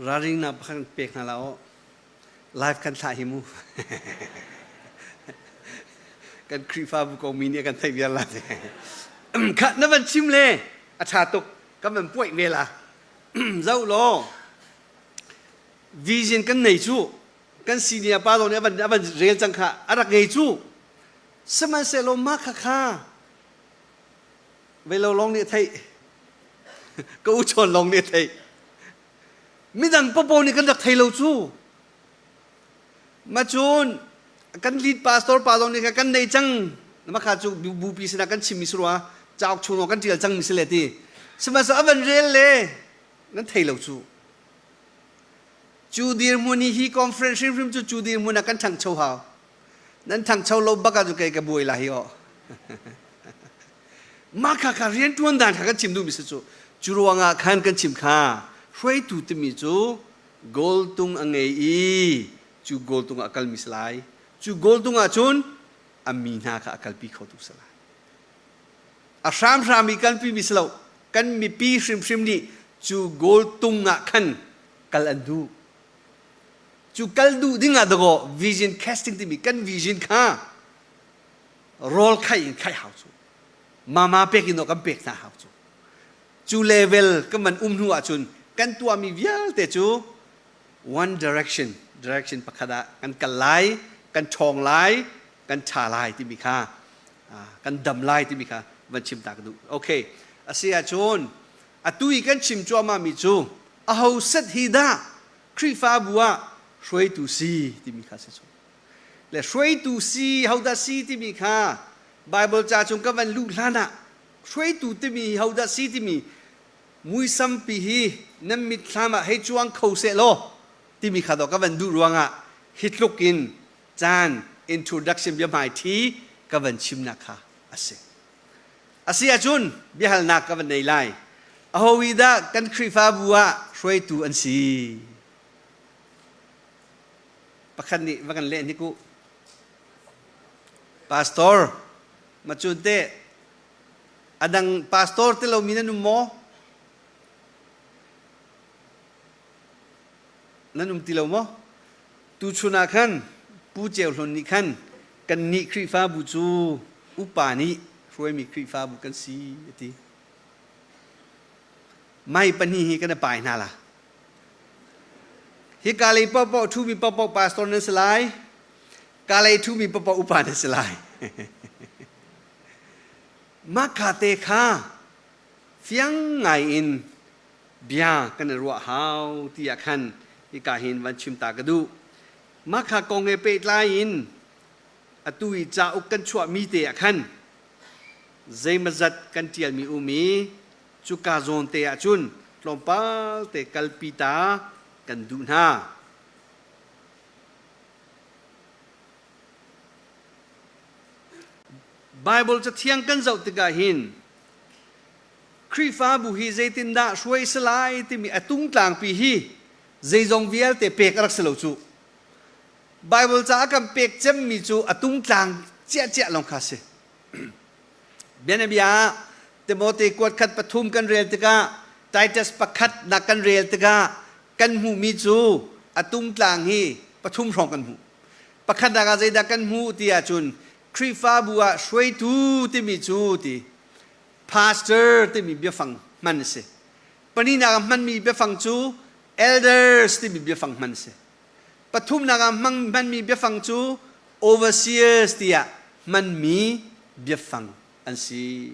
Ralring na pakhat pek hna la aw. Live kan thlah hi mu. kan Khrihfabu ko mi nih kan theih vial la. Kha na van chim le a ṭha tuk. Kan van puaih ve la. Zoh law vision kan nei cu kan senior pa zong nih a van rel cang kha a rak ngei cu sihmanhsehlaw mah kha kha velo lawng nih a theih ka u chawn lawng nih a theih midang popo nih kan rak thei lo cu ma cun kan lead pastor pa zong nih kha kan nei cang ma kha cu bupi sinah kan chimmi si rua cauk chung kan ṭial cangmi si le ti sihmanhsehlaw a van rel le nan thei lo cu cu dirhmun hi hi conference hrimhrim cu cu dirhmun ah kan ṭhangcho hau nan ṭhangcho lo bak ah cu kei ka buai lai hi aw mah kha kha rianṭuan dan kha kan chim duhmi si cu cu ruangah khan kan chim kha hruaitu timi cu goal tung a ngei i cu goal tung ah a kalmi si lai cu goal tung ah cun a mi hna kha a kalpi khotu si lai a hramhram i kalpimi si lo kan mipi hrimhrim nih cu goal tung ah khan kal an duh cu kal duh ding ah dakaw vision casting timi kan vision kha rawl khaih in khaih hau cu mama pek in kan pek hna hau cu cu level kan van um hnu ahcun kan tuahmi vialte cu one direction direction pakhat ah kan kal lai kan ṭhawng lai. kan ṭha lai timi kha kan dam lai timi kha van chim ta ka duh. Okay, a si ahcun atu i kan chim cuahmah mi cu aho set hi dah Khrihfabu ah hruaitu si timi kha si cu. Le hruaitu si hodah si timi kha Bible ca chung ka van luh hlan ah hruaitu timi hodah si timi muisampi hi nan mitthlam ah hei cuang kho seh law timi kha dawh ka van duh ruangah hi tluk in caan introduction biahmaiṭhi ka van chimnak kha a si. A si ahcun biahalnak ka van nei lai. Aho dah kan Khrihfabu ah hruaitu an si? Pakhat nih va kan leh hnik u. Pastor, macun teh a dang pastor te lomi nan um maw? Nan um ti lo maw? Tuchun ah khan Pu Ceu Hlun nih khan kannih Khrihfabu cu upa nih hruaimi Khrihfabu kan si a ti. Mai pahnih hi kan i pai hna la. Hika lei paohpaoh ṭhumi paohpaoh pastor nan si lai. Ka lei ṭhumi paohpaoh upa nan si lai. Mah kha te kha fiang ngai in bia kan i ruah hau ti ah khan hika hin van chim ta ka duh. Mah kha kong he pehtlai in atu i cauk kan chuahmi te ah khan zeimazat kan ṭialmi um i cuka zawn te ah cun tlawmpal te kalpi ta kan duh hna. Bible cathiang kan zoh tikah hin Khrihfabu hi zeitindah hruai si lai timi a tungtlangpi hi zeizong vialte pek a rak si lo cu. Bible ca a kan pek cemmi cu a tungtlang ciahciah lawng kha si. Bianabia ah Timote kuat khat pathum kan rel tikah Titus pakhat nak kan rel tikah kan hmuhmi cu a tungtlang hi pathum hrawng kan hmuh. Pakhat nak ah zeidah kan hmuh ti ahcun Khrihfabu ah hruaitu timi cu ti pastor timi biafang hman a si. Pahnihnak ah hmanmi biafang cu elders timi biafang hman a si. Pathumnak ah hmanmi biafang cu overseers tiah hmanmi biafang an si.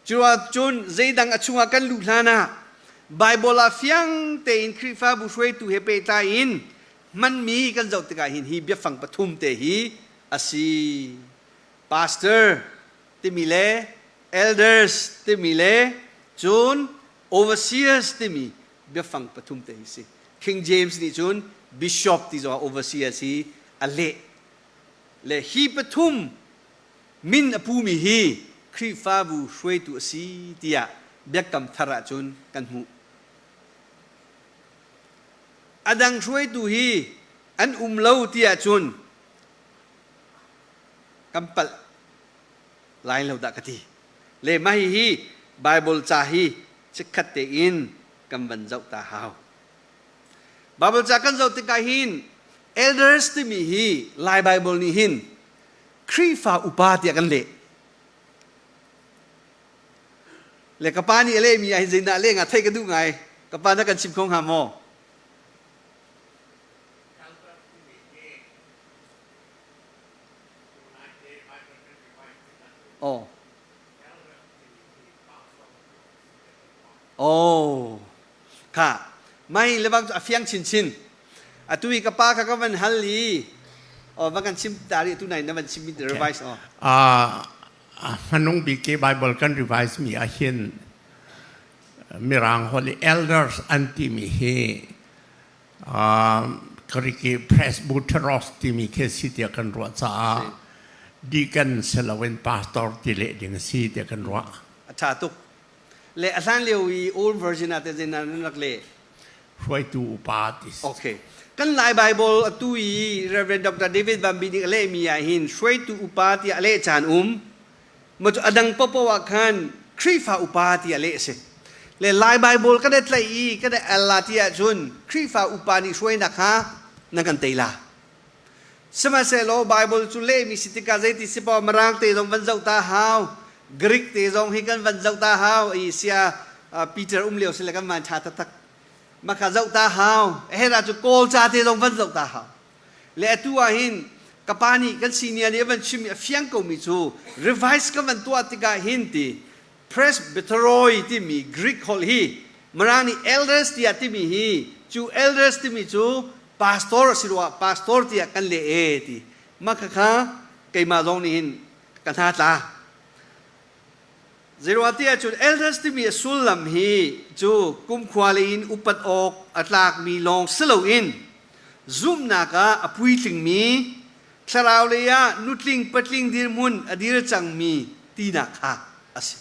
Cuahcun zeidang a chungah kan luh hlan ah Bible ah fiang tein Khrihfabu hruaitu he pehtlai in hmanmi kan zoh tikah hin hi biafang pathum te hi a si. Pastor timi le elders timi le cun overseers timi biafang pathum te hi si. King James nih cun bishop ti zongah overseers hi a leh. Le hi pathum min a pumi hi Khrihfabu hruaitu a si tiah Biakam Thar ahcun kan hmuh. A dang hruaitu hi an um lo ti ahcun kan palh lai lo dah ka ti. Le mah hihi Bible ca hi chikkhat tein kan van zoh ta hau. Bible ca kan zoh tikah hin elders timi hi Lai Bible nih hin Khrihfa upa tiah kan leh. Le ka pa nih a lehmi ah hin zeidah leh nga theih ka duh ngai. Ka pa na kan chim kho hnga maw? Oh. Oh. Kha. Mai le bang cu a fiang chinchin. Atu i ka pa kha ka van hal i oh va kan chim ta ri tu nai na van chim mi revise oh. Ah hmanung bik i Bible kan revise mi ah hin Mirang holh i elders an timi hi Greek i presbyteros timi khi si tiah kan ruah caah deacon si loin pastor ti leh ding a si tiah kan ruah. A ṭha tuk. Le a hlan lio i old version ah te zeinan nan rak leh? Hruaitu upa ti si. Okay. Kan Lai Bible atu i Reverend Dr. David Van Bi nih a lehmi ah hin hruaitu upa tiah a leh caan um. Ma cu a dang paohpaoh ah khan Khrihfa upa tiah leh a si. Le Lai Bible kan i tlaih i kan i al la ti ahcun Khrihfa upa nih hruainak kha nan kan tei la. Sihmanhsehlaw Bible cu lehmi si tikah zeiti si paoh Mirang te zong van zoh ta hau, Greek te zong hi kan van zoh ta hau i sia Peter um lio si le kan van ṭha taktak. Mah kha zoh ta hau. Hera cu Kawl ca te zong van zoh ta hau. Le atu ah hin Ka pa nih kan senior nih a van chimmi a fiang komi cu revise kan van tuah tikah hin ti presbyteroi timi Greek holh hi Mirang nih elders tiah timi hi cu elders timi cu pastor a si ruah pastor tiah kan leh e ti mah khakha keimah zong nih hin ka hna tla. Zeiruah tiah cun elders timi a sullam hi cu kumkhua lei in upat awk a tlakmi lawng si loin zumhnak ah a puitlingmi, thlarau lei ah nutling patling dirhmun a dir cangmi tinak kha a si.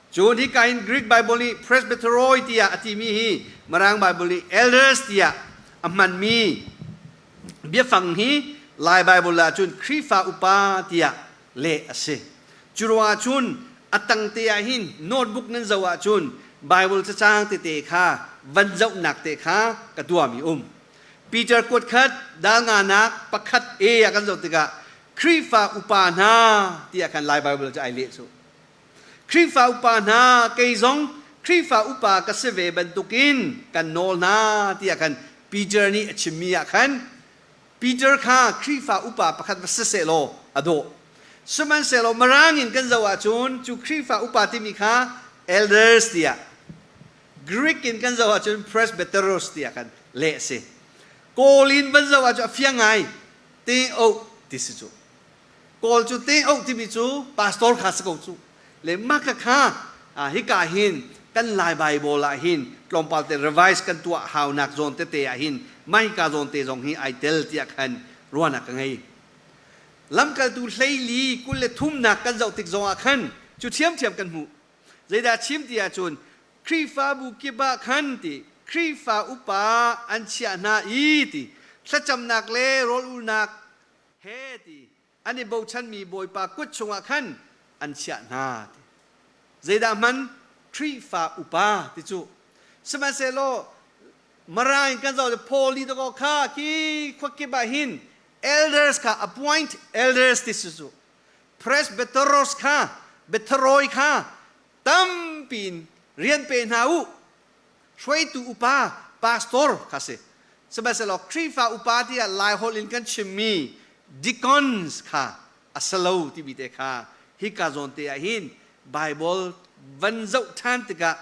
Cun hika hin Greek Bible nih presbyteroi tiah a timi hi Mirang Bible nih elders tiah a hmanmi biafang hi Lai Bible ah cun Khrihfa upa tiah leh a si. Cu ruangah cun a tangte ah hin notebook nan zoh ahcun Bible cacang tete kha van zohnak te kha ka tuahmi um. Peter kuat khat dal nganak pakhat A ah kan zoh tikah Khrihfa upa hna tiah khan Lai Bible cu ai leh cu. Khrihfa upa hna kei zong Khrihfa upa ka si ve bantukin kan nawl hna tiah khan Peter nih a chimmi ah khan Peter kha Khrihfa upa pakhat va si sehlaw a dawh. Sihmanhsehlaw Mirang in kan zoh ahcun cu Khrihfa upa timi kha elders tiah Greek in kan zoh ahcun presbyteros tiah kan leh a si. Kawl in van zoh ahcun a fiang ngai. Te oh ti si cu. Kawl cu te oh timi cu pastor kha si ko cu. Le mah ka kha hika hin kan Lai Bible ah hin tlawmpal te revise kan tuah haunak zawn tete ah hin mah hika zawn te zong hi ai tel tiah khan ruahnak ka ngei. Lamkaltu hleili 23nak kan zoh tik zong ah khan cu ṭhiamṭhiam kan hmuh. Zeidah chim ti ahcun Khrihfabu kip ah khan ti Khrihfa upa an chiah hna i ti thlacamnak le rawl ulnak he ti an i bochanmi Bawipa kut chungah khan an chiah hna ti. Zeidah hman Khrihfa upa ti cu. Sihmanhsehlaw Mara in kan zoh Paul nih dakaw kha khi khuakip ah hin elders kha appoint elders ti si cu. Presbyteros kha betheroi kha tampi in rian pe hna u. Hruaitu upa pastor kha si. Sihmanhsehlaw Khrihfa upa tiah Laiholh in kan chimmi deacons kha a si lo timi te kha hika zawn te ah hin Bible van zoh ṭhan tikah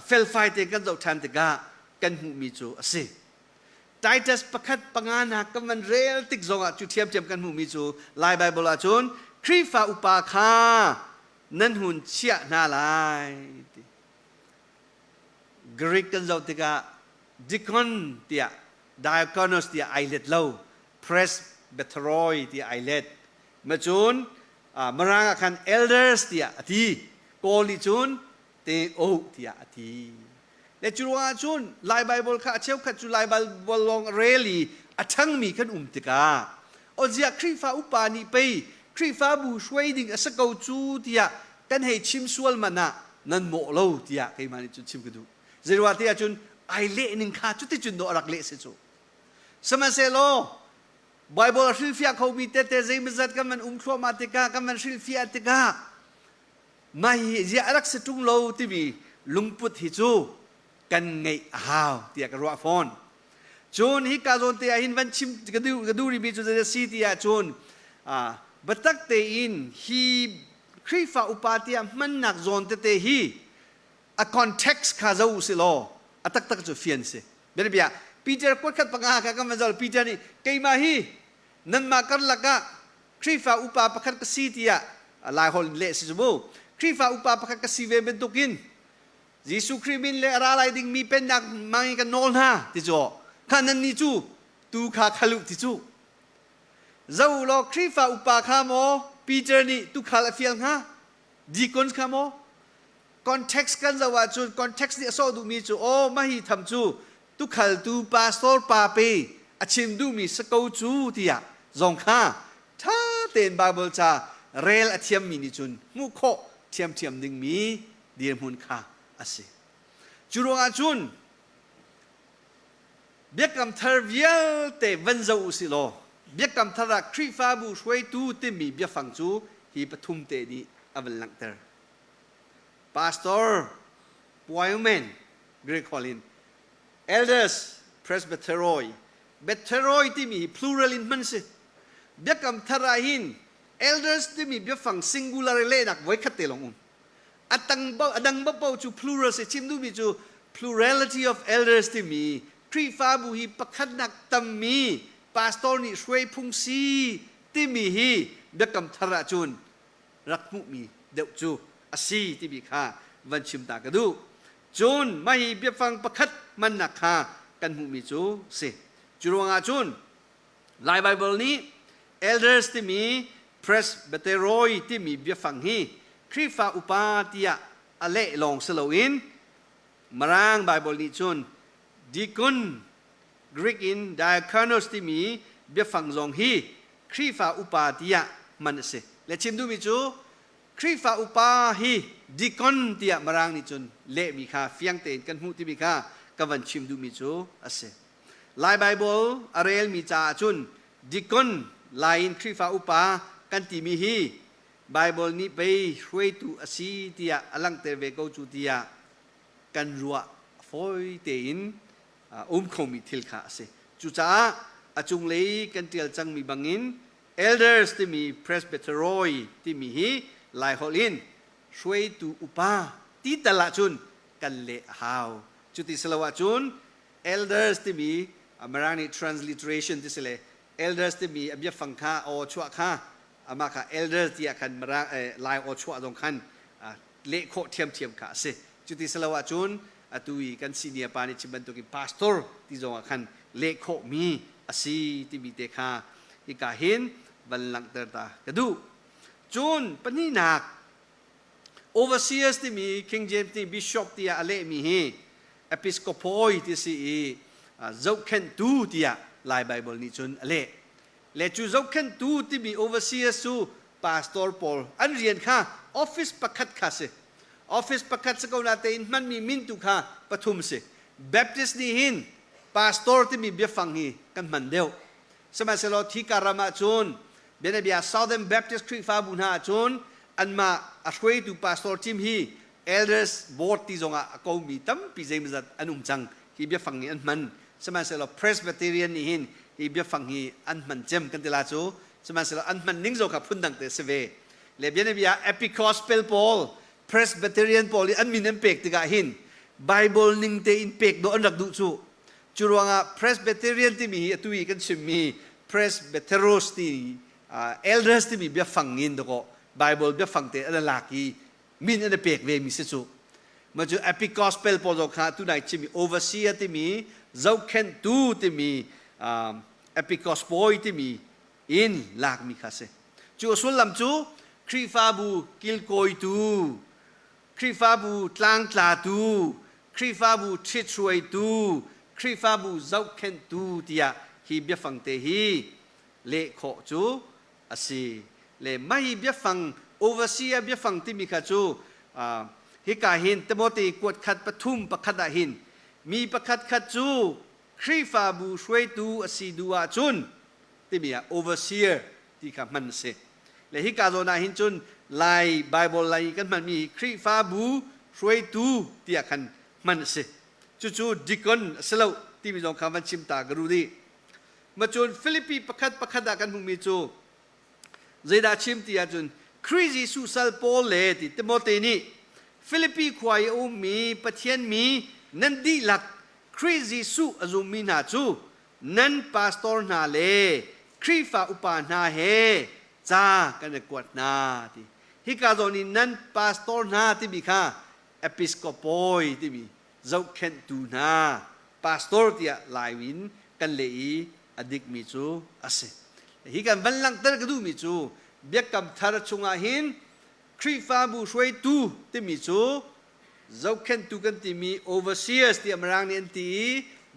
felfai te kan zoh ṭhan tikah kan hmuhmi cu a si. Titus pakhat panganak kan van rel tik zongah cu ṭhiamṭhiam kan hmuhmi cu Lai Bible ahcun Khrihfa upa kha nan hun chiah hna lai ti. Greek kan zoh tikah deacon tiah diakonos tiah ai let lo presbyteroi tiah ai let macun Mirang ah khan elders tiah a ti Kawl nih cun te o tiah a ti le cu ruangah cun Lai Bible kha a cheukhat cu Lai Bible lawng a rel i a ṭhangmi kan um tikah oziah Khrihfa upa nih pei Khrihfabu hruai ding a si ko cu tiah kan hei chim sual man ah nan mawh lo tiah keimah nih cun chim ka duh. Zeiruah ti ahcun ai leh ning kha cuticun dawh a rak leh si cu. Sihmanhsehlaw Bible a hrilhfiah khomi tete zeimazat kan van um thluahmah tikah kan van hrilhfiah tikah mah hi ziah a rak si ṭung lo timi lungput hi cu kan ngeih a hau tiah ka ruah fawn. Cun hika zawn te ah hin van chim ka duh ka duh rihmi cu zei a si ti ahcun biatak tein hi Khrihfa upa tiah hmannak zawn tete hi a context kha zo u si law a taktak cu fian si. Bianabia Peter kuatkhat panga kha kan van zoh Peter nih keimah hi nanmah karlak ah Khrihfa upa pakhat ka si tiah Laiholh in leh si cu mu. Khrihfa upa pakhat ka si ve bantukin Jesuh Khrih min le a ra lai dingmi pennak mang in kan nawl hna ti cu kha nannih cu tu kha khal u ti cu zo law Khrihfa upa kha maw Peter nih tukhal a fial hnga deacons kha maw context kan zoh ahcun context nih a sawh duhmi cu aw mah hi tham cu tukhaltu pastor pa pe a chim duhmi si ko cu tiah zong kha ṭha tein Bible ca rel a thiammi nih cun hmuh khawh ṭhiamṭhiam dingmi dirhmun kha a si. Cu ruangah cun Biakam Thar vialte van zoh u sih law Biakam Thar ah Khrihfabu hruaitu timi biafang cu hi pathum te nih a van langhter. Pastor, poimen, Greek holh in, elders, presbyteroi, Betheroi timi hi plural in hman si. Biakam Thar ah hin elders timi biafang singular lehnak voikhat te lawng um. A tang a dang paoh cu plural si chim duhmi cu plurality of elders timi Khrihfabu hi pakhatnak tammi pastor nih hruai phung si timi hi Biakam Thar ahcun rak hmuhmi deuh cu a si timi kha van chim ta ka duh. Cun mah hi biafang pakhat hmannak kha kan hmuhmi cu si. Cu ruangah cun Lai Baibal nih elders timi presbyteroi timi biafang hi Khrihfa upa tiah a leh lawng si loin Mirang Baibal nih cun deacon Greek in diakonos timi biafang zong hi Khrihfa upa tiah hman a si. Le chim duhmi cu Khrihfa upa hi deacon tiah Mirang nih cun lehmi kha fiang tein kan hmuh timi kha ka van chim duhmi cu a si. Lai Baibal a relmi caah cun deacon Lai in Khrihfa upa kan timi hi Baibal nih pei hruaitu a si tiah a langhter ve ko cu tiah kan ruah fawi tein um khomi thil kha a si. Cucaah a cunglei kan ṭial cangmi bangin elders timi presbyteroi timi hi Laiholh in hruaitu upa ti tal ahcun kan leh a hau. Cuti si lo ahcun elders timi Mirang nih transliteration ti si le elders timi a biafang kha aw chuah kha amah kha elder tiah khan Mirang Lai aw chuah zong khan leh khawh ṭhiamṭhiam kha a si. Cuti si lo ahcun atu i kan senior pa nih chim bantukin pastor ti zong ah khan leh khawhmi a si timi te kha hika hin van langhter ta ka duh. Cun pahnihnak overseers timi King James nih bishop tiah a lehmi hi episcopoi ti si i zohkhenhtu tiah Lai Bible nih cun a leh. Le cu zohkhenhtu timi overseers cu pastor pawl an rian kha office pakhat kha si. Office pakhat si ko na tein hmanmi min tu kha pathum si. Baptist nih hin pastor timi biafang hi kan hman deuh. Sihmanhsehlaw thika ram ah cun bianabia Southern Baptist Khrihfabu hna ah cun anmah a hruaitu pastor team hi elders board ti zongah a komi tampi zeimawzat an um cang hi biafang hi an hman sihmanhsehlaw Presbyterian nih hin hi biafang hi an hman cem kan ti la cu sihmanhsehlaw an hman ning zong kha phundang te si ve le bianabia Episcopal pawl Presbyterian pawl i an min an pek tikah hin Bible ning tein pek dawh an rak duh cu cu ruangah Presbyterian timi hi atu i kan chimmi Presbyteros ti elders timi biafang in dakaw Bible biafang te an lak i min an i pek ve mi si cu ma cu epic gospel pawl zong kha tunai chimi overseer timi zohkhenhtu timi epic gospel timi in lakmi kha si cu a sullam cu Khrihfabu kilkawitu Khrihfabu tlangtlatu Khrihfabu ṭhithruaitu Khrihfabu zohkhenhtu tiah hi biafang te hi leh khawh cu a si. Le mah hi biafang overseer biafang timi kha cu hika hin Timote kuat khat pathum pakhat ah hin mi pakhat khat cu Khrihfabu hruaitu a si duh ahcun timi ah overseer ti kha hman a si. Le hika zawn ah hin cun Lai Bible lai kan hmanmi hi Khrihfabu hruaitu tiah khan hman a si. Cucu deacon a si lo timi zong kha van chim ta ka duh dih. Macun Filipi pakhat pakhat ah kan hmuhmi cu zeidah chim ti ahcun Khrih Jesuh sal Paul le ti Timote nih Filipi khua i a ummi Pathian mi nan dihlak Khrih Jesuh a zummi hna cu nan pastor hna le Khrihfa upa hna he ca kan i kuat hna ti. Hika zawn i nan pastor hna timi kha episkopoi timi zohkhenhtu hna pastor tiah Lai in kan leh i a dikmi cu a si. Hi kan van langhter ka duhmi cu Biakam Thar chungah hin Khrihfabu hruaitu timi cu zohkhenhtu kan timi overseers tiah Mirang nih an ti i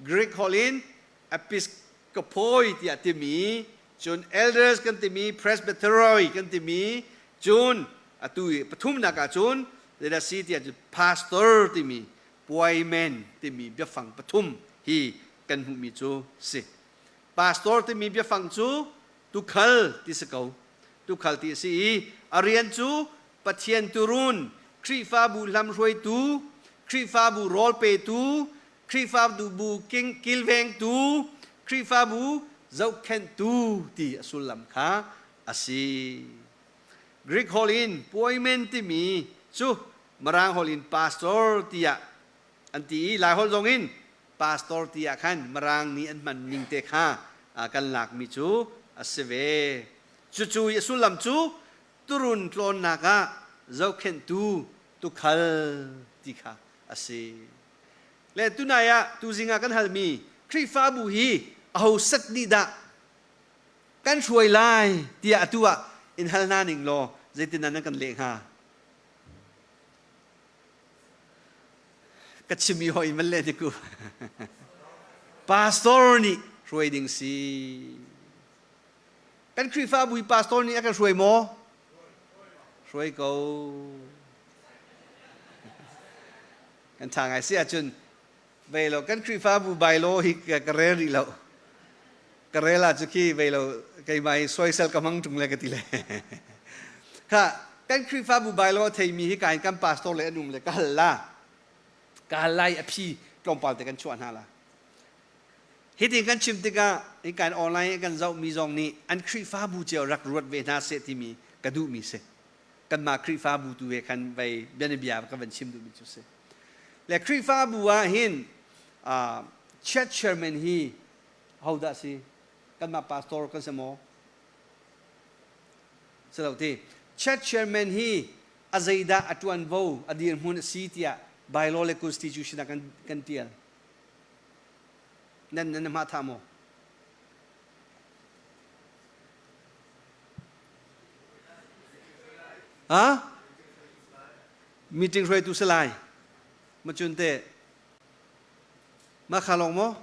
Greek holh in episkopoi tiah timi cun elders kan timi presbyteroi kan timi cun atu i pathumnak ah cun zeidah si tiah cun pastor timi puaimen timi biafang pathum hi kan hmuhmi cu si. Pastor timi biafang cu tukhal ti si ko. Tukhal ti a si i a rian cu Pathian turun, Khrihfabu hlamhruaitu, Khrihfabu rawl petu, Khrihfabu bu kilvengtu, Khrihfabu Zohkhenhtu ti a sullam kha a si. Greek holh in poimen timi cu Mirang holh in pastor tiah an ti i Laiholh zong in pastor tiah khan Mirang nih an hman ning te kha kan lakmi cu a si ve. Cucu i a sullam cu turun tlawnnak ah zohkhenhtu tukhal ti kha a si. Le tunai ah tuzing ah kan halmi Khrihfabu hi aho set nih dah kan hruai lai tiah atu ah in hal hna ning law zeitin nan kan leh hnga? Ka chim i hoi man le ni ku. Pastor nih hruai ding si. Kan Khrihfabu i pastor nih a kan hruai maw? Hruai ko. Kan ṭha ngai si ahcun vei lo kan Khrihfabu bylaw hi ka rel rih lo. Ka rel ah cu khi vei lo keimah hi soisel ka hmang ṭung le ka ti le. Kha kan Khrihfabu bylaw theimi hi ka in kan pastor le an um le ka hal la. Ka hal lai a phi tlawmpal te kan chuah hna la. Hitin kan chim tikah hikan online kan zohmi zong nih an Khrihfabu cio rak ruat ve hna seh timi ka duhmi si. Kanmah Khrihfabu tu he khan vei bianabia ka van chim duhmi cu si. Le Khrihfabu ah hin uh, church chairman hi hodah si? Kanmah pastor kan si maw? Si lo ti. Church chairman hi a zeidah a tuanvo a dirhmun a si tiah bylaw le constitution ah kan, kan tial. Nan nan hma tha maw? Ha? Meeting hruaitu si lai. Ma cun te ma kha long maw?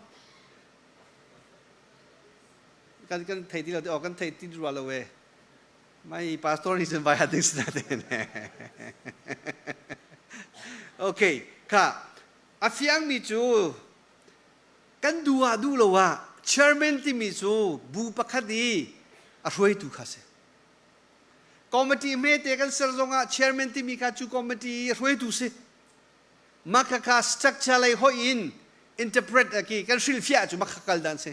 Kan kan thei ti lo ti kan thei ti rua lo we. Mai pastor nih cun vai hat ding si na te. Okay, kha A fiangmi cu kan duh ah duh lo ah chairman timi cu bu pakhat i a hruaitu kha si. Committee hmete kan ser zongah chairman timi kha cu committee i a hruaitu si. Mah khakha structure lei hoih in interpret ki kan hrilhfiah cu mah kha kal dan si.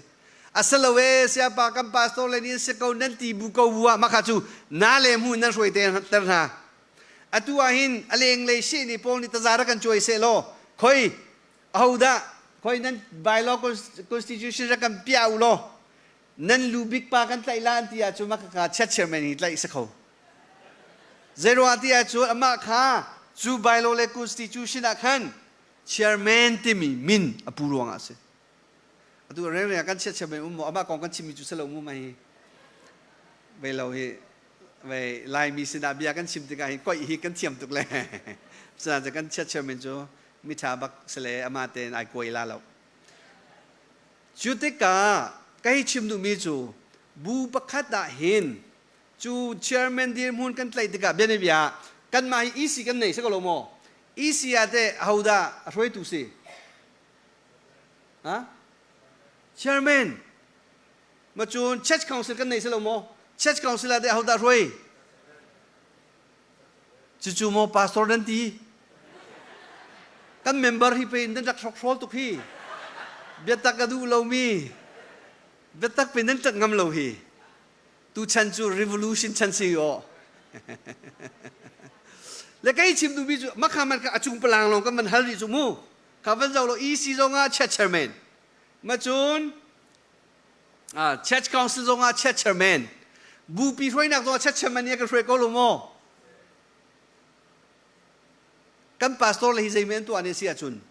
Asalo e siapa kan pastor le nih si ko nan ti bu ko bu ah mah kha cu na le hmu nan hruai ter hna. Atu ah hin a lenglei seh nih Paul nih taza rak kan cuai seh law khoi ahodah khoi nan bylaw constitution rak kan piah u law nan lu bik pa kan tlaih la an ti ahcun mah kha chiat chairman hi tlaih si kho. Zeiruang ti ahcun amah kha cu bylaw le constitution ah khan chairman timi min a pu ruangah a si. Atu rengreng kan chiat chairman um maw amah kong kan chimmi cu si lo mu mai vei lo hi vei Laimi sinah bia kan chim tikah hin koih hi kan thiam tuk le cucaah kan chiat chairman cu miṭha bak si le amah tein ai kuai la lo. Cu tikah ka hei chim duhmi cu bu pakhat ah hin cu chairman dirhmun kan tlaih tikah bianabia kanmah hi EC kan nei si ko lo maw? EC ah teh ahodah a hruaitu si? Ha? Chairman Ma cun church council kan nei si lo maw? Church council ah teh ahodah hruai? Cucu maw pastor nan ti? Kan member hi pe in nan rak hrokhrawl tuk hi. Biatak a duh lomi, biatak pe nan ṭanh ngam lo hi. Tu chan cu revolution chan si aw. Le kei chim duhmi cu makha man kha a cung palang lawng kan van hal rih cu mu. Kha van zoh lo EC zong ah church chairman. Ma cun Church Council zong ah church chairman, bupi hruainak zong ah church chairman nih a kan hruai ko lo maw? Kan pastor le hi zei men tuah ne si ahcun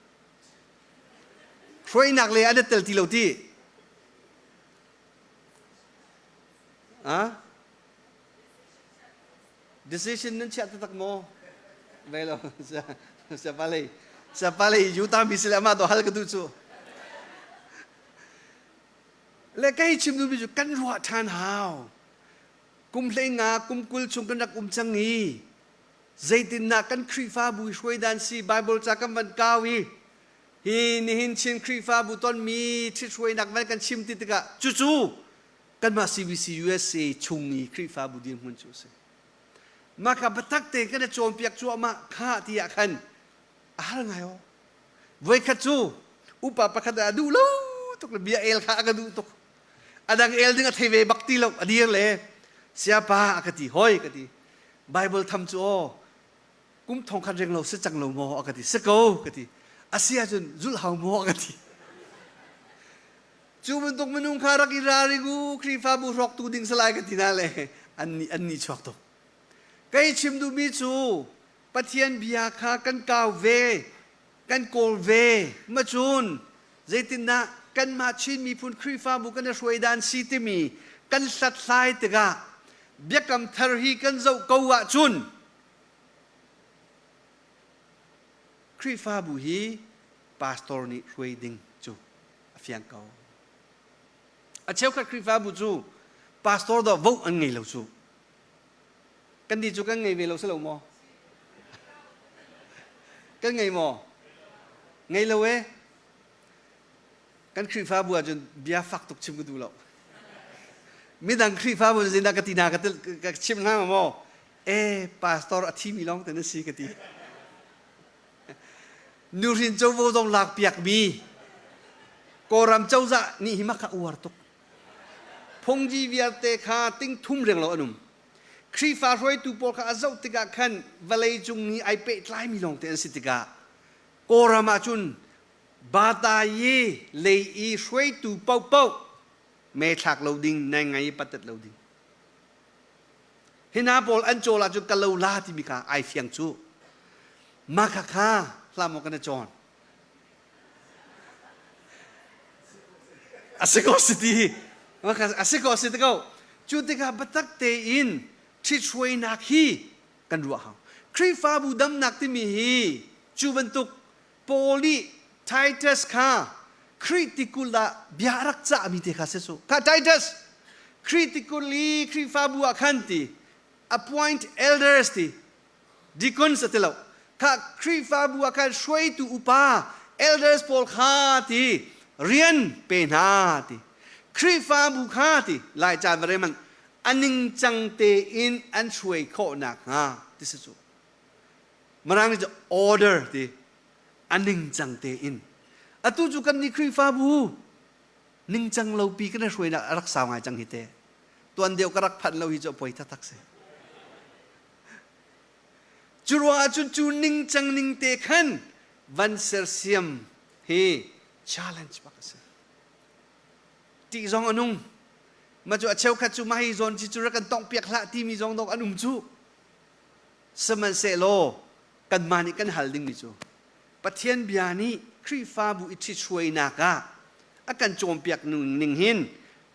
hruainak le an tel ti lo ti. Ah? Decision nan chiah taktak maw? Ve lo. Siapa lei siapa lei Utah mi si le amah to hal ka duh cu. Le kei chim duhmi cu kan ruah ṭhan hau. Kum hlei nga, kum 20 chung kan rak um cang i zeitindah kan Khrihfabu hruai dan si Bible ca kan van kau i hi nihin Chin Khrihfabu tonmi ṭhithruainak van kan chim ti tikah cucu kanmah CBC USA chung i Khrihfabu dirhmun cu a si. Mah kha biatak tein kan i cawnpiak cuahmah kha ti ah khan a har ngai aw. Voikhat cu upa pakhat a duh lo tuk le bia el kha a ka duh tuk. A dang el ding a thei ve bak ti lo. A dir le siapa a ka ti hoi ka ti. Bible tham cu aw kum thong khat reng lo si cang lo maw a ka ti. Si ko ka ti. A si ahcun zulh hau maw a ka ti. Cu bantuk minung kha rak i ralring u Khrihfabu hrawktu ding salai ka ti na le an ni an ni chuak tuk. Kei chim duhmi cu Pathian bia kha kan kau ve, kan kawl ve. Macun zeitindah kanmah Chin miphun Khrihfabu kan i hruai dan si timi kan hlathlai tikah biakam thar hi kan zoh ko ahcun Khrihfabu hi pastor nih hruai ding cu a fiang ko. A cheukhat Khrihfabu cu pastor dah vote an ngei lo cu. Kan nih cu kan ngei ve lo si lo maw? Kan ngei maw? Ngei lo e. Kan Khrihfabu ahcun bia fak tuk chim ka duh lo. Midang Khrihfabu zeidah ka ti hna ka chim hna maw? E pastor a thimi lawng te na si ka ti. Nuhrin covo zong lak piakmi Kawlram cozah nih hi maka uar tuk. Phungji vialte kha ting thum reng lo an um. Khrihfa hruaitu pawl kha a zoh tikah khan vawlei cung ni ai pehtlaimi lawngte an si tikah Kawlram ah cun Batayi lei i hruaitu paohpaoh me thlak lo ding, nai ngai i patat lo ding. Hi hna pawl an cawl ahcun ka lo la timi kha ai fiang cu. Mah kha kha hlah maw kan i cawn. A si ko si ti. A si ko si ti ko. Cu tikah biatak tein ṭhithruainak hi kan ruah hau. Khrihfabu damnak timi hi cu bantuk Paul nih Titus kha Khrih tikulh ah bia a rak cahmi te kha si cu. Kha Titus, Khrih tikulh i Khrihfabu ah khan ti appoint elders ti deacons a ti lo. Kha Khrihfabu ah khan hruaitu upa elders pawl kha ti rian pe hna ti. Khrihfabu kha ti Lai caan va man a ningcang tein an hruai khawh nakhnga ti si cu. Mirang nih order ti a ningcang tein. Atu cu kan nih Khrihfabu ningcang lopi kan i hruainak a rak sau ngai cang hi te. Tuan deuh ka rak phanh lo hi cu a poi taktak si. Cu ruangah cun cu ningcang ning te khan van sersiam hi challenge bak a si. Ṭih zong a nung. Mah cu a cheukhat cu mah hi zawn ci cu rak kan tongh piak hlah timi zong dawk an um cu. Sihmanhsehlaw kanmah nih kan hal dingmi cu Pathian bia nih Khrihfabu i ṭhithruainak ah a kan cawnpiak ning hin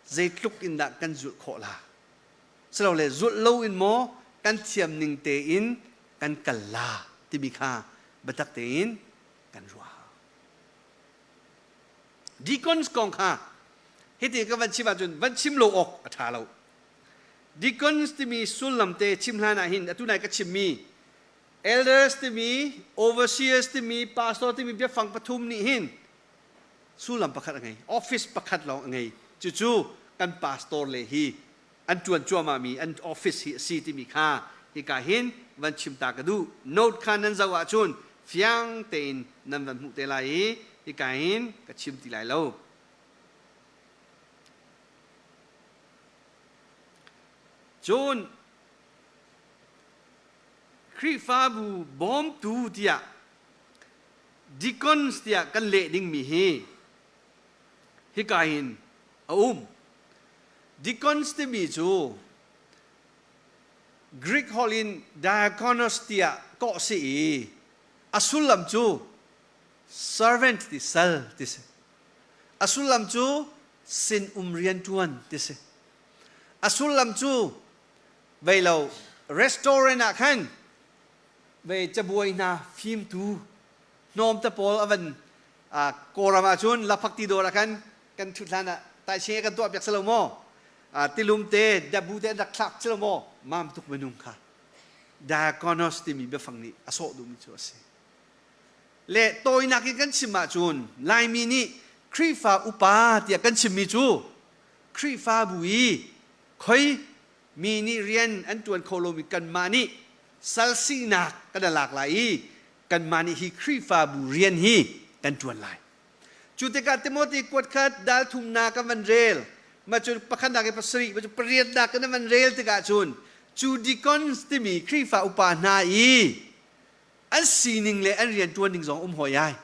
zeitluk in dah kan zulh khawh la? Silole zulh loin maw kan thiam ning tein kan kal la timi kha biatak tein kan ruah. Deacons kong kha hiti ka van chim ahcun van chim lo awk a ṭha lo. Deacons timi sullam te chim hlan ah hin atu nai ka chimmi elders timi overseers timi pastor timi biafang pathum nih hin sullam pakhat a ngei office pakhat lawng a ngei cucu kan pastor le hi an ṭuan cuahmah mi an office hi a si timi kha hika hin van chim ta ka duh note kha nan zoh ahcun fiang tein nan van hmuh te lai i hika hin ka chim ti lai lo Cun Khrihfabu bawmtu tiah deacons tiah kan leh dingmi hi hika hin a um. Deacons timi cu Greek holh in diakonos tiah kawh si i a sullam cu servant ti sal ti si. A sullam cu sinum rianṭuan ti si. A sullam cu vei lo restaurant ah khan vei cabuai hna fimtu hnawm te pawl a van Kawlram ah cun laphakti dawr ah khan kan ṭhut hlan ah taising kan tuah piak si lo maw tilum te dabu te an rak thlak si lo maw mam tuk minung kha diakonos timi biafang nih a sawh duhmi cu a si Le tawinak in kan chim ahcun Laimi nih Khrihfa upa tiah kan chimmi cu Khrihfabu i khoi mi nih rian an ṭuan kho lomi kanmah nih sal sinak kan i lak lai i kanmah nih hi Khrihfabu rian hi kan ṭuan lai. Cu tikah Timote kuat khat dal thumnak kan van rel. Ma cun pakhatnak i pasarih, ma cun pariatnak in van rel tikah cun cu deacons timi Khrihfa upa hna i an sining le an rianṭuan ning zong um hawi ai.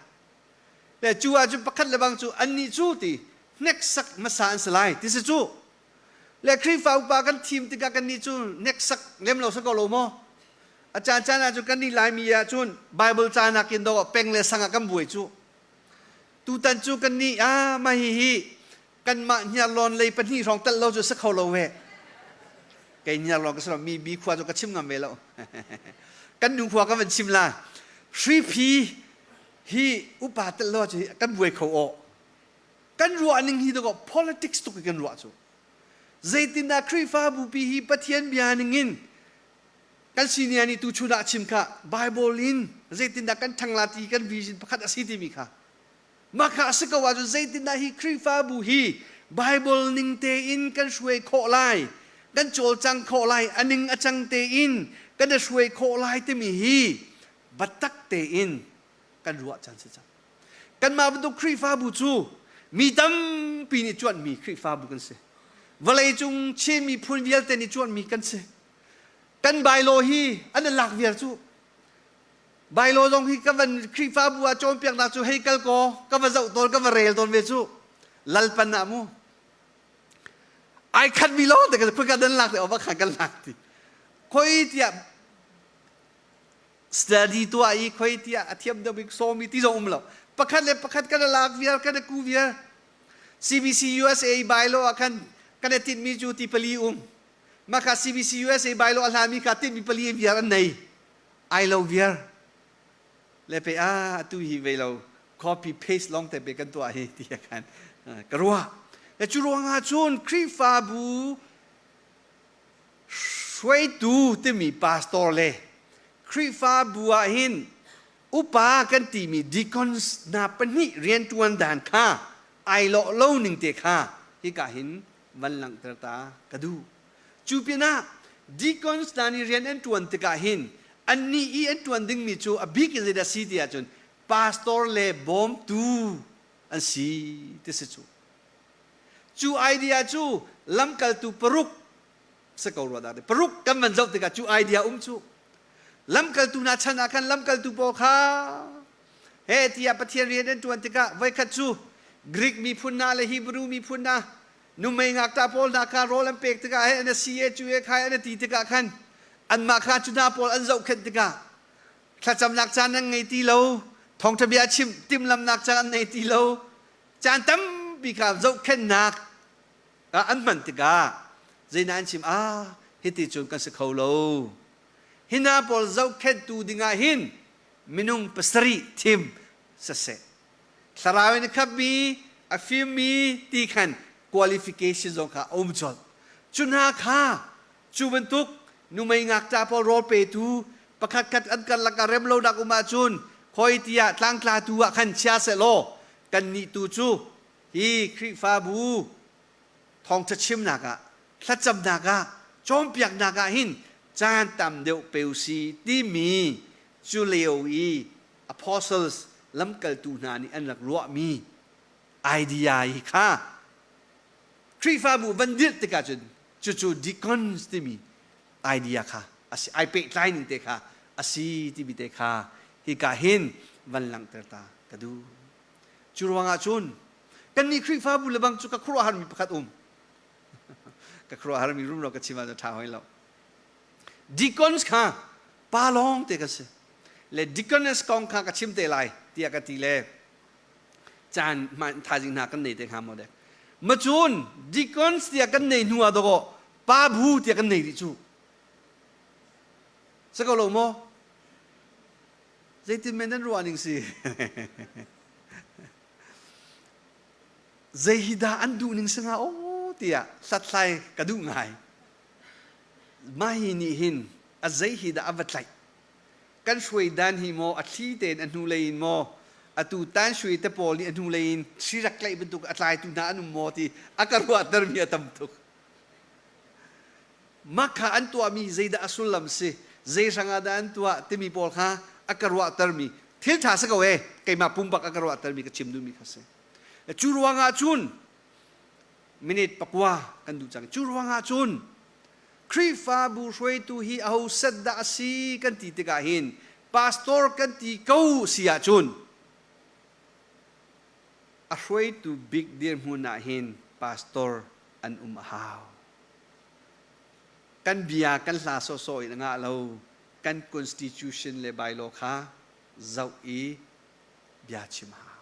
Le cu ahcun pakhat le bang cu annih cu ti hneksak hmasa an si lai ti si cu. Le Khrihfa upa kan thim tikah kannih cu hneksak lem lo si ko lo maw? A caan caan ahcun kannih Laimi ahcun Bible ca nakin dawh peng le sang ah kan buai cu. Tutan cu kannih ah mah hihi kanmah hniarlawn lei pahnih hrawng telh lo cu si kho lo ve. Kei hniarlawn ka si lo, mi bi khua cu ka chim ngam ve lo. kan nu khua ka van chim la. Hriphi hi upa telh lo cu kan buai kho aw. Kan ruah ning hi dawh politics tuk kan ruah cu. Zeitindah Khrihfabu pi hi Pathian bia ning in kan senior nih tu chun ah chim kha Bible in zeitindah kan ṭhang la ti kan vision pakhat a si timi kha mah kha a si ko ahcun zeitindah hi Khrihfabu hi Bible ning tein kan hruai khawh lai kan cawlcang khawh lai a ning a cang tein kan i hruai khawh lai timi hi biatak tein kan ruah caan si cang kanmah bantuk Khrihfabu cu mi tampi nih cuanhmi Khrihfabu kan si vawleicung Chin miphun vialte nih cuanhmi kan si kan bylaw hi an i lak viar cu bylaw zong hi ka van Khrihfabu ah cawnpiaknak cu hei kal kaw ka va zoh tawn ka va rel tawn ve cu lalpan ah mu ai khat mi lawng te ka khoi dan lak te va khan kan lak ti khoi tiah study tuah i khoi tiah a thiam deuh bik sawm i ti zong um lo pakhat le pakhat kan lak viar kan ku viar CBC USA bylaw ah khan kan i tinhmi cu ti pali um maka CBC USA bylaw a hlami kha tinhmi pali viar an nei ai lo viar le pe a tu hi ve lo copy paste long te pe kan tuah hi ti khan ka ruah le cu ruangah cun Khrihfabu Hruaitu timi pastor le Khrihfabu ah hin upa kan timi deacons hna pahnih rianṭuan dan kha ai lawh lo ning te kha hika hin van langhter ta ka duh. Cu pinah deacons hna nih rian an ṭuan tikah hin annih i an ṭuan dingmi cu a bik in zeidah si ti ahcun pastor le bawmtu an si ti si cu. Cu idea cu lamkaltu paruk si ko rua dah paruk kan van zoh tikah cu idea um cu lamkaltu hna chan ah khan lamkaltu pawl kha he tiah Pathian rian an ṭuan tikah voikhat cu Greek miphun hna le Hebrew miphun hna numei ngakṭah pawl hna kha rawl an pek tikah he an si e cu e khai an ti tikah khan anmah kha cu hna pawl an zohkhenh tikah thlacamnak caan an ngei ti lo thawngṭha bia chim timhlamnak caan an ngei ti lo Caan tampi kha zohkhenhnak an hman tikah zeidah an chim ah hiti cun kan si kho lo. Hi hna pawl zohkhenhtu dingah hin minung pasarih thim siseh. Thlarau in a khatmi, a fimmi ti khan qualification zong kha a um colh. Cu hna kha cu bantuk numei ngakṭah pawl rawl petu pakhatkhat an karlak ah remlonak um ahcun khoi tiah tlangtlatu ah khan chia sehlaw kannih tu cu hi Khrihfabu thawngṭha chimnak ah thlacamnak ah cawnpiaknak ah hin caan tam deuh pe u si timi cu lio i apostles lamkaltu hna nih an rak ruahmi idea hi kha Khrihfabu van dirh tikah cun cucu deacons timi idea kha asi ai pehtlai ning te kha asi timi te kha hika hin van langhter ta ka duh. Cu ruangah cun kannih Khrihfabu le bang cu ka khuaruahharmi pakhat um. ka khuaruahharmi rumro ka chim ahcun ṭha hoi lo. Deacons kha pa lawng te ka si. Le deaconess kong kha ka chim te lai tiah ka ti le caan hman thaizing hna kan nei te hnga maw dek. Macun deacons tiah kan nei hnu ah dawkaw pa bu tiah kan nei rih cu. Si ko lo maw? Zeitin men nan ruah ning si? Zei hi dah an duh ning si hnga aw tiah hlathlai ka duh ngai. Mah hi nih hin a zei hi dah a va tlaih? Kan hruai dan hi maw a thli tein a hnulei in maw atu tan shui te pawl nih a hnulei in thli rak tlaih bantuk a tlaitu hna an um maw ti a ka ruahtermi a tam tuk. Mah kha an tuahmi zeidah a sullam si, zei hrangah dah an tuah timi pawl kha a ka ruahtermi thil ṭha si ko ee keimah pumpak a ka ruahtermi ka chim duhmi kha si. Cu ruangah cun Minute pakua kan duh cang. Cu ruangah cun Khrihfabu hruaitu hi aho set dah a si kan ti tikah hin pastor kan ti ko si ahcun a hruaitu bik dirhmun ah hin pastor an um a hau. Kan bia kan hla sawhsawh in a ngah lo. Kan constitution le bylaw kha zoh i bia chim hau.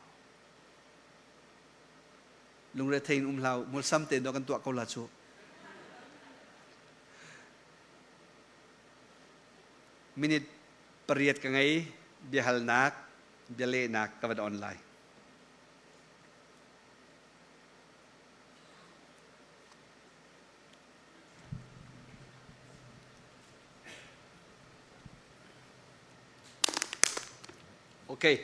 Lungrethei in um hlah u, mulsam tein dawh kan tuah ko la cu. Minute pariat ka ngei, biahalnak, bialehnak ka van on lai. Okay.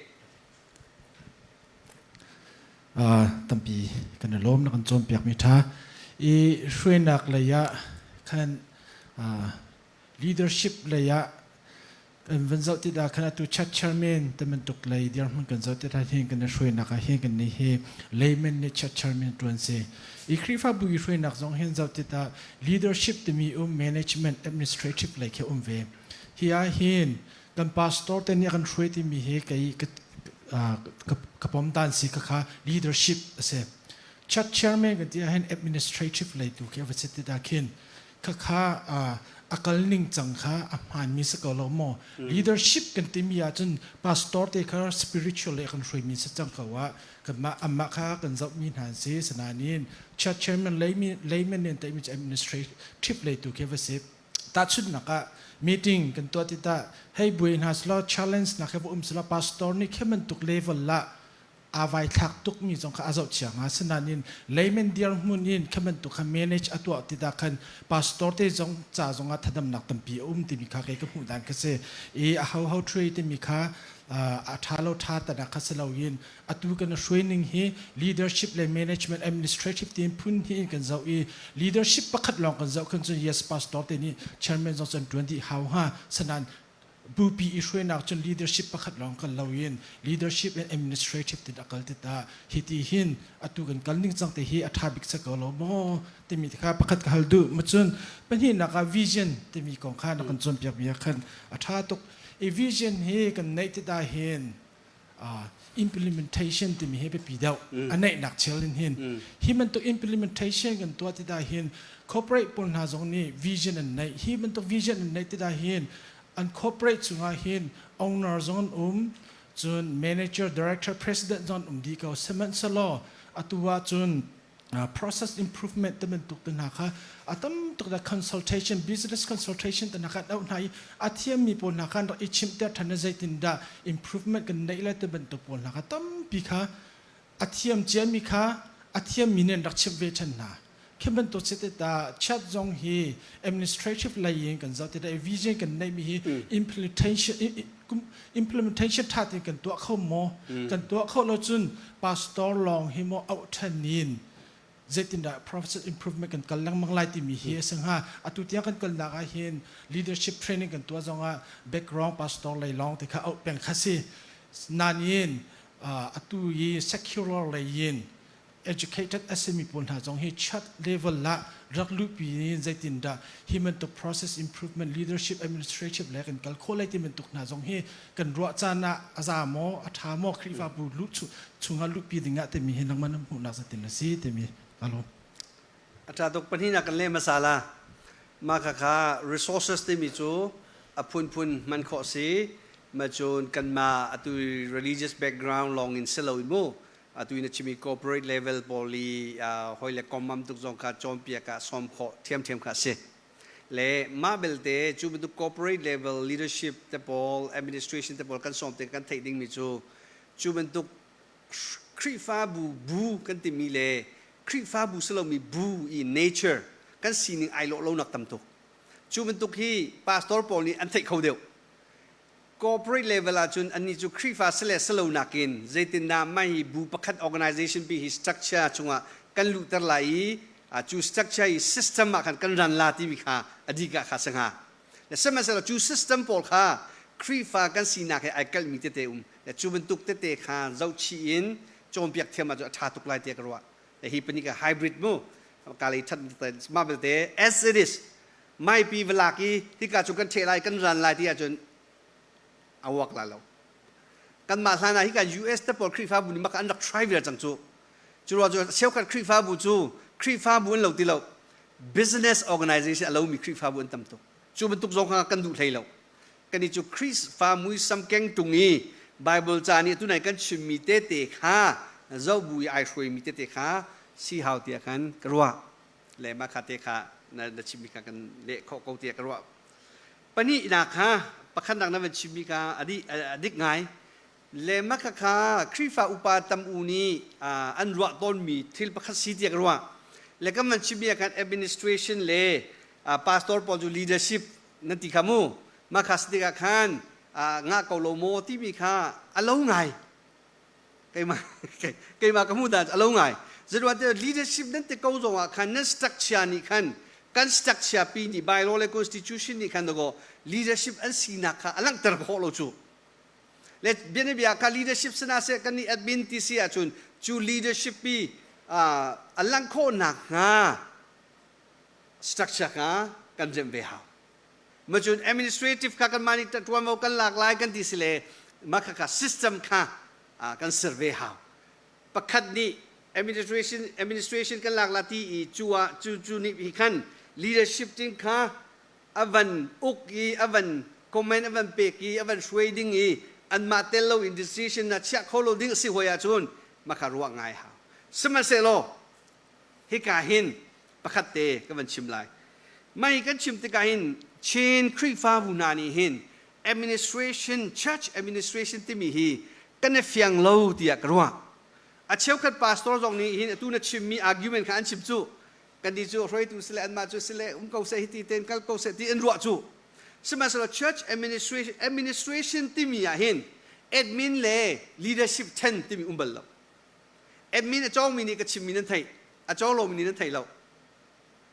Tampi kan i lawm na kan cawnpiakmi ṭha. I hruainak lei ah khan leadership lei ah kan van zoh tikah khan atu church chairman te bantuk lei dirhmun kan zoh tikah hin kan i hruainak ah hin kan nih hi layman nih church chairman ṭuan si. I Khrihfabu i hruainak zong hin zoh tikah leadership timi um management administrative lei khi um ve. Hi ah hin kan pastor te nih a kan hruai timi hi kei ka pom dan si ka kha leadership a si. Church chairman kan ti ahhin administrative lei tu khi a va si ti dah khin khakha a kal ning cang kha a hmaanmi si ko lo maw? Leadership kan timi ahcun pastor te kha spiritual lei kan hruaimi si cang ko ah kanmah amah kha kan zohmi hna an si. Sinain church chairman layman nih an teimi cu administrative lei tu khi va si. Tahchunhnak ah meeting kan tuah tikah hei buai hna selaw challenge nak he va um selaw pastor nih khi bantuk level ah aa vai thlak tukmi zong kha a zohchia hnga. Sinain layman dirhmun in khi bantuk kha manage a tuah tikah khan pastor te zong ca zong ah thadamnak tampi a um timi kha kei ka hmuh dan kha si. I a ho ho ṭhui timi kha a ṭha lo ṭha tanak kha si loin atu kan hruai ning hi leadership le management administrative team phun hi in kan zoh i leadership pakhat lawng kan zoh khan cun yes pastor te nih chairman zong cun ṭuan dih hau hnga. Sanan bupi i hruainak cun leadership pakhat lawng kan lo in leadership and administrative tin a kal ti ta hi ti hin atu kan kal ning cang te hi a ṭha bik sa ko lo maw timi kha pakhat ka hal duh. Ma cun pahnihnak ah vision timi kong kha na kan cawnpiak bia khan a ṭha tuk i vision hi kan neih ti ta hin implementation timi hi biapi deuh a neihnak chel in hin hi bantuk implementation kan tuah ti dah hin corporate pawl hna zong nih vision an neih. Hi bantuk vision an neih ti dah hin an corporate chungah hin owner zong an um, cun manager, director, president zong an um dih ko. Sihmanhsehlaw atu ah cun process improvement te bantuk te hna kha a tam tuk da consultation, business consultation te hna kha an auh hna i a thiammi pawl hna kha an rak i chimhter than na zeitin dah improvement kan neih lai te bantuk pawl hna kha tampi kha a thiam ciami kha a thiammi nih an rak chimh ve than hna. Khi bantuk si te ta chat zong hi administrative lei in kan zoh te da vision kan neihmi hi implementation implementation tha tein kan tuah kho maw? Kan tuah kho lo cun pastor lawng hi maw auh than in zeitindah process improvement kan kal lengmang lai timi hi a si hnga. Atu tiang kan kalnak ah hin leadership training kan tuah zongah background pastor lei lawng te kha auh peng kha si. Nain atu i secular lei in educated a simi pawl hna zong hi chat level ah rak luhpi in zeitindah hi bantuk process improvement, leadership, administrative le kan kal khawh lai ti bantuk hna zong hi kan ruah caan ah a za maw, a ṭha maw, Khrihfabu luh chungah luhpi ding ah timi hi nangmah na hmuhnak zeitin a si timi ka lawm. A ṭha tuk. Pahnihnak kan leh hmasa la. Mah khakha resources timi cu a phunphun hman khawh si. Ma cun kanmah atu religious background lawng in si lo in mu atu in a chimi corporate level pawl i hoi le komam tuk zong kha cawnpiak ah sawm khawh ṭhiamṭhiam kha a si. Le mah belte cu bantuk corporate level leadership te pawl, administration te pawl kan sawm te kan theih dingmi cu cu bantuk Khrihfabu bu kan timi le Khrihfabu si lomi bu i nature kan sining ai lawh lonak tam tuk. Cu bantuk hi pastor pawl nih an theih kho deuh. Corporate level ahcun annih cu Khrihfa si le si lo nakin zeitindah mah hi bu pakhat organization pi hi structure chungah kan luhter lai i cu structure i system ah khan kan ran la timi kha a dika kha si hnga. Le sihmanhsehlaw cu system pawl kha Khrihfa kan sinak he ai kalhmi tete um. Le cu bantuk tete kha zohchih in cawnpiak thiam ahcun a ṭha tuk lai tiah ka ruah. Le hi pahnih ka hybrid mu. Ka lei that mah belte as it is maipi va lak i hika cu kan ṭheh lai kan ran lai ti ahcun a uak la lo. Kanmah hlan ah hika US te pawl Khrihfabu nih maka an rak try vial cang cu. Cu ruang cu cheukhat Khrihfabu cu Khrihfabu an lo ti lo. Business organization a lomi Khrihfabu an tam tuk. Cu bantuk zong kha kan duh hlei lo. Kan i cu Khrihfa muisam keng tung i Bible ca nih tunai kan chimmi tete kha zohbu i ai hruaimi tete kha si hau tiah khan ka ruah. Le mah kha te kha na, na chimmi kha kan leh khawh ko tiah ka ruah. Pahnihnak kha pakhatnak na van chimmi kha a dih a dik ngai. Le mah kha kha Khrihfa upa tam u nih an ruah tawnmi thil pakhat si tiah ka ruah. Le kan van chimmi ah khan administration le pastor pawl cu leadership nan ti kha mu. Mah kha si tikah khan ngah ko lo maw timi kha a lo ngai. Keimah keimah ka hmuh dan a lo ngai. Zeruah te leadership nan ti ko zong ah khan nan structure nih khan kan structure pi nih bylaw le constitution nih khan dago leadership an sinak kha a langhter khawh lo cu. Le bianabia kha leadership sana se kan nih admin ti si ahcun cu leadership pi a langh khawh nak hnga structure kha kan remh ve hau. Macun administrative kha kanmah nih ṭuanvo kan lak lai kan ti si le mah khakha system kha kan ser ve hau. Pakhat nih administration administration kan lak la ti i cu ah cu cu nih hi khan leadership ting kha a van uk i a van comment a van pek i a van hruai ding i anmah tel lo in decision na chiah kho lo ding a si hoi ahcun mah kha ruah ngai hau. Sihmanhsehlaw hika hin pakhat te ka van chim lai. Mei kan chim tikah hin Chin Khrihfabu hna nih hin administration, church administration timi hi kan i fiang lo tiah ka ruah. A cheukhat pastor zong nih hin atu na chimmi argument kha an chim cu. Kan nih cu hruaitu sile anmah cu sile um ko seh hiti ten kal ko seh ti an ruah cu. Sihmanhsehlaw church administration, administration timi ah hin admin le leadership then timi um bal lo. Admin a cawngmi nih ka chimmi nan theih, a cawng lomi nih nan theih lo.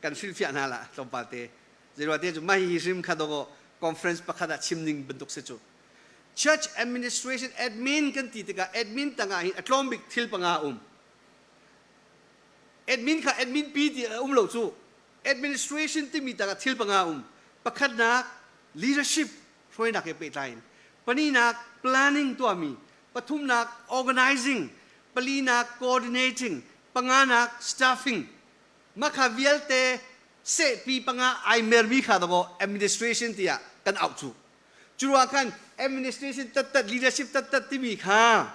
Kan hrilhfiah hna la tlawmpal te. Zeiruah te cu mah hi hrim kha dawkaw conference pakhat ah chim ning bantuk si cu. Church administration admin kan ti tikah admin tangah hin a tlawm bik thil panga a um. Admin kha admin pi ti a um lo cu. Administration timi tangah thil panga a um. Pakhatnak leadership hruainak he pehtlai in. Pahnihnak planning tuahmi. Pathumnak organizing. Palinak coordinating. Panganak staffing. Mah kha vialte sehpi panga ai mermi kha dawkaw administration tiah kan auh cu. Cu ruang khan administration tattat leadership tattat timi kha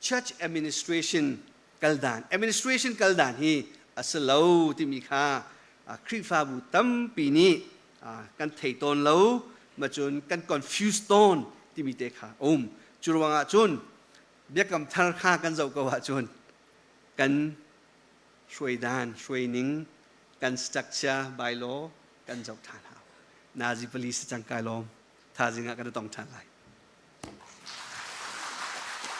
church administration kaldan administration kaldan hi a si lo timi kha Khrihfabu tampi nih kan thei tawn lo macun kan confuse tawn timi te kha a um. Cu ruangah cun biakam thar kha kan zoh ko ahcun kan hruaidan hruaining kan structure bylaw kan zoh ṭhan hau. Nazi police cang kai lawm. Thazing ah kan i tong ṭhan lai.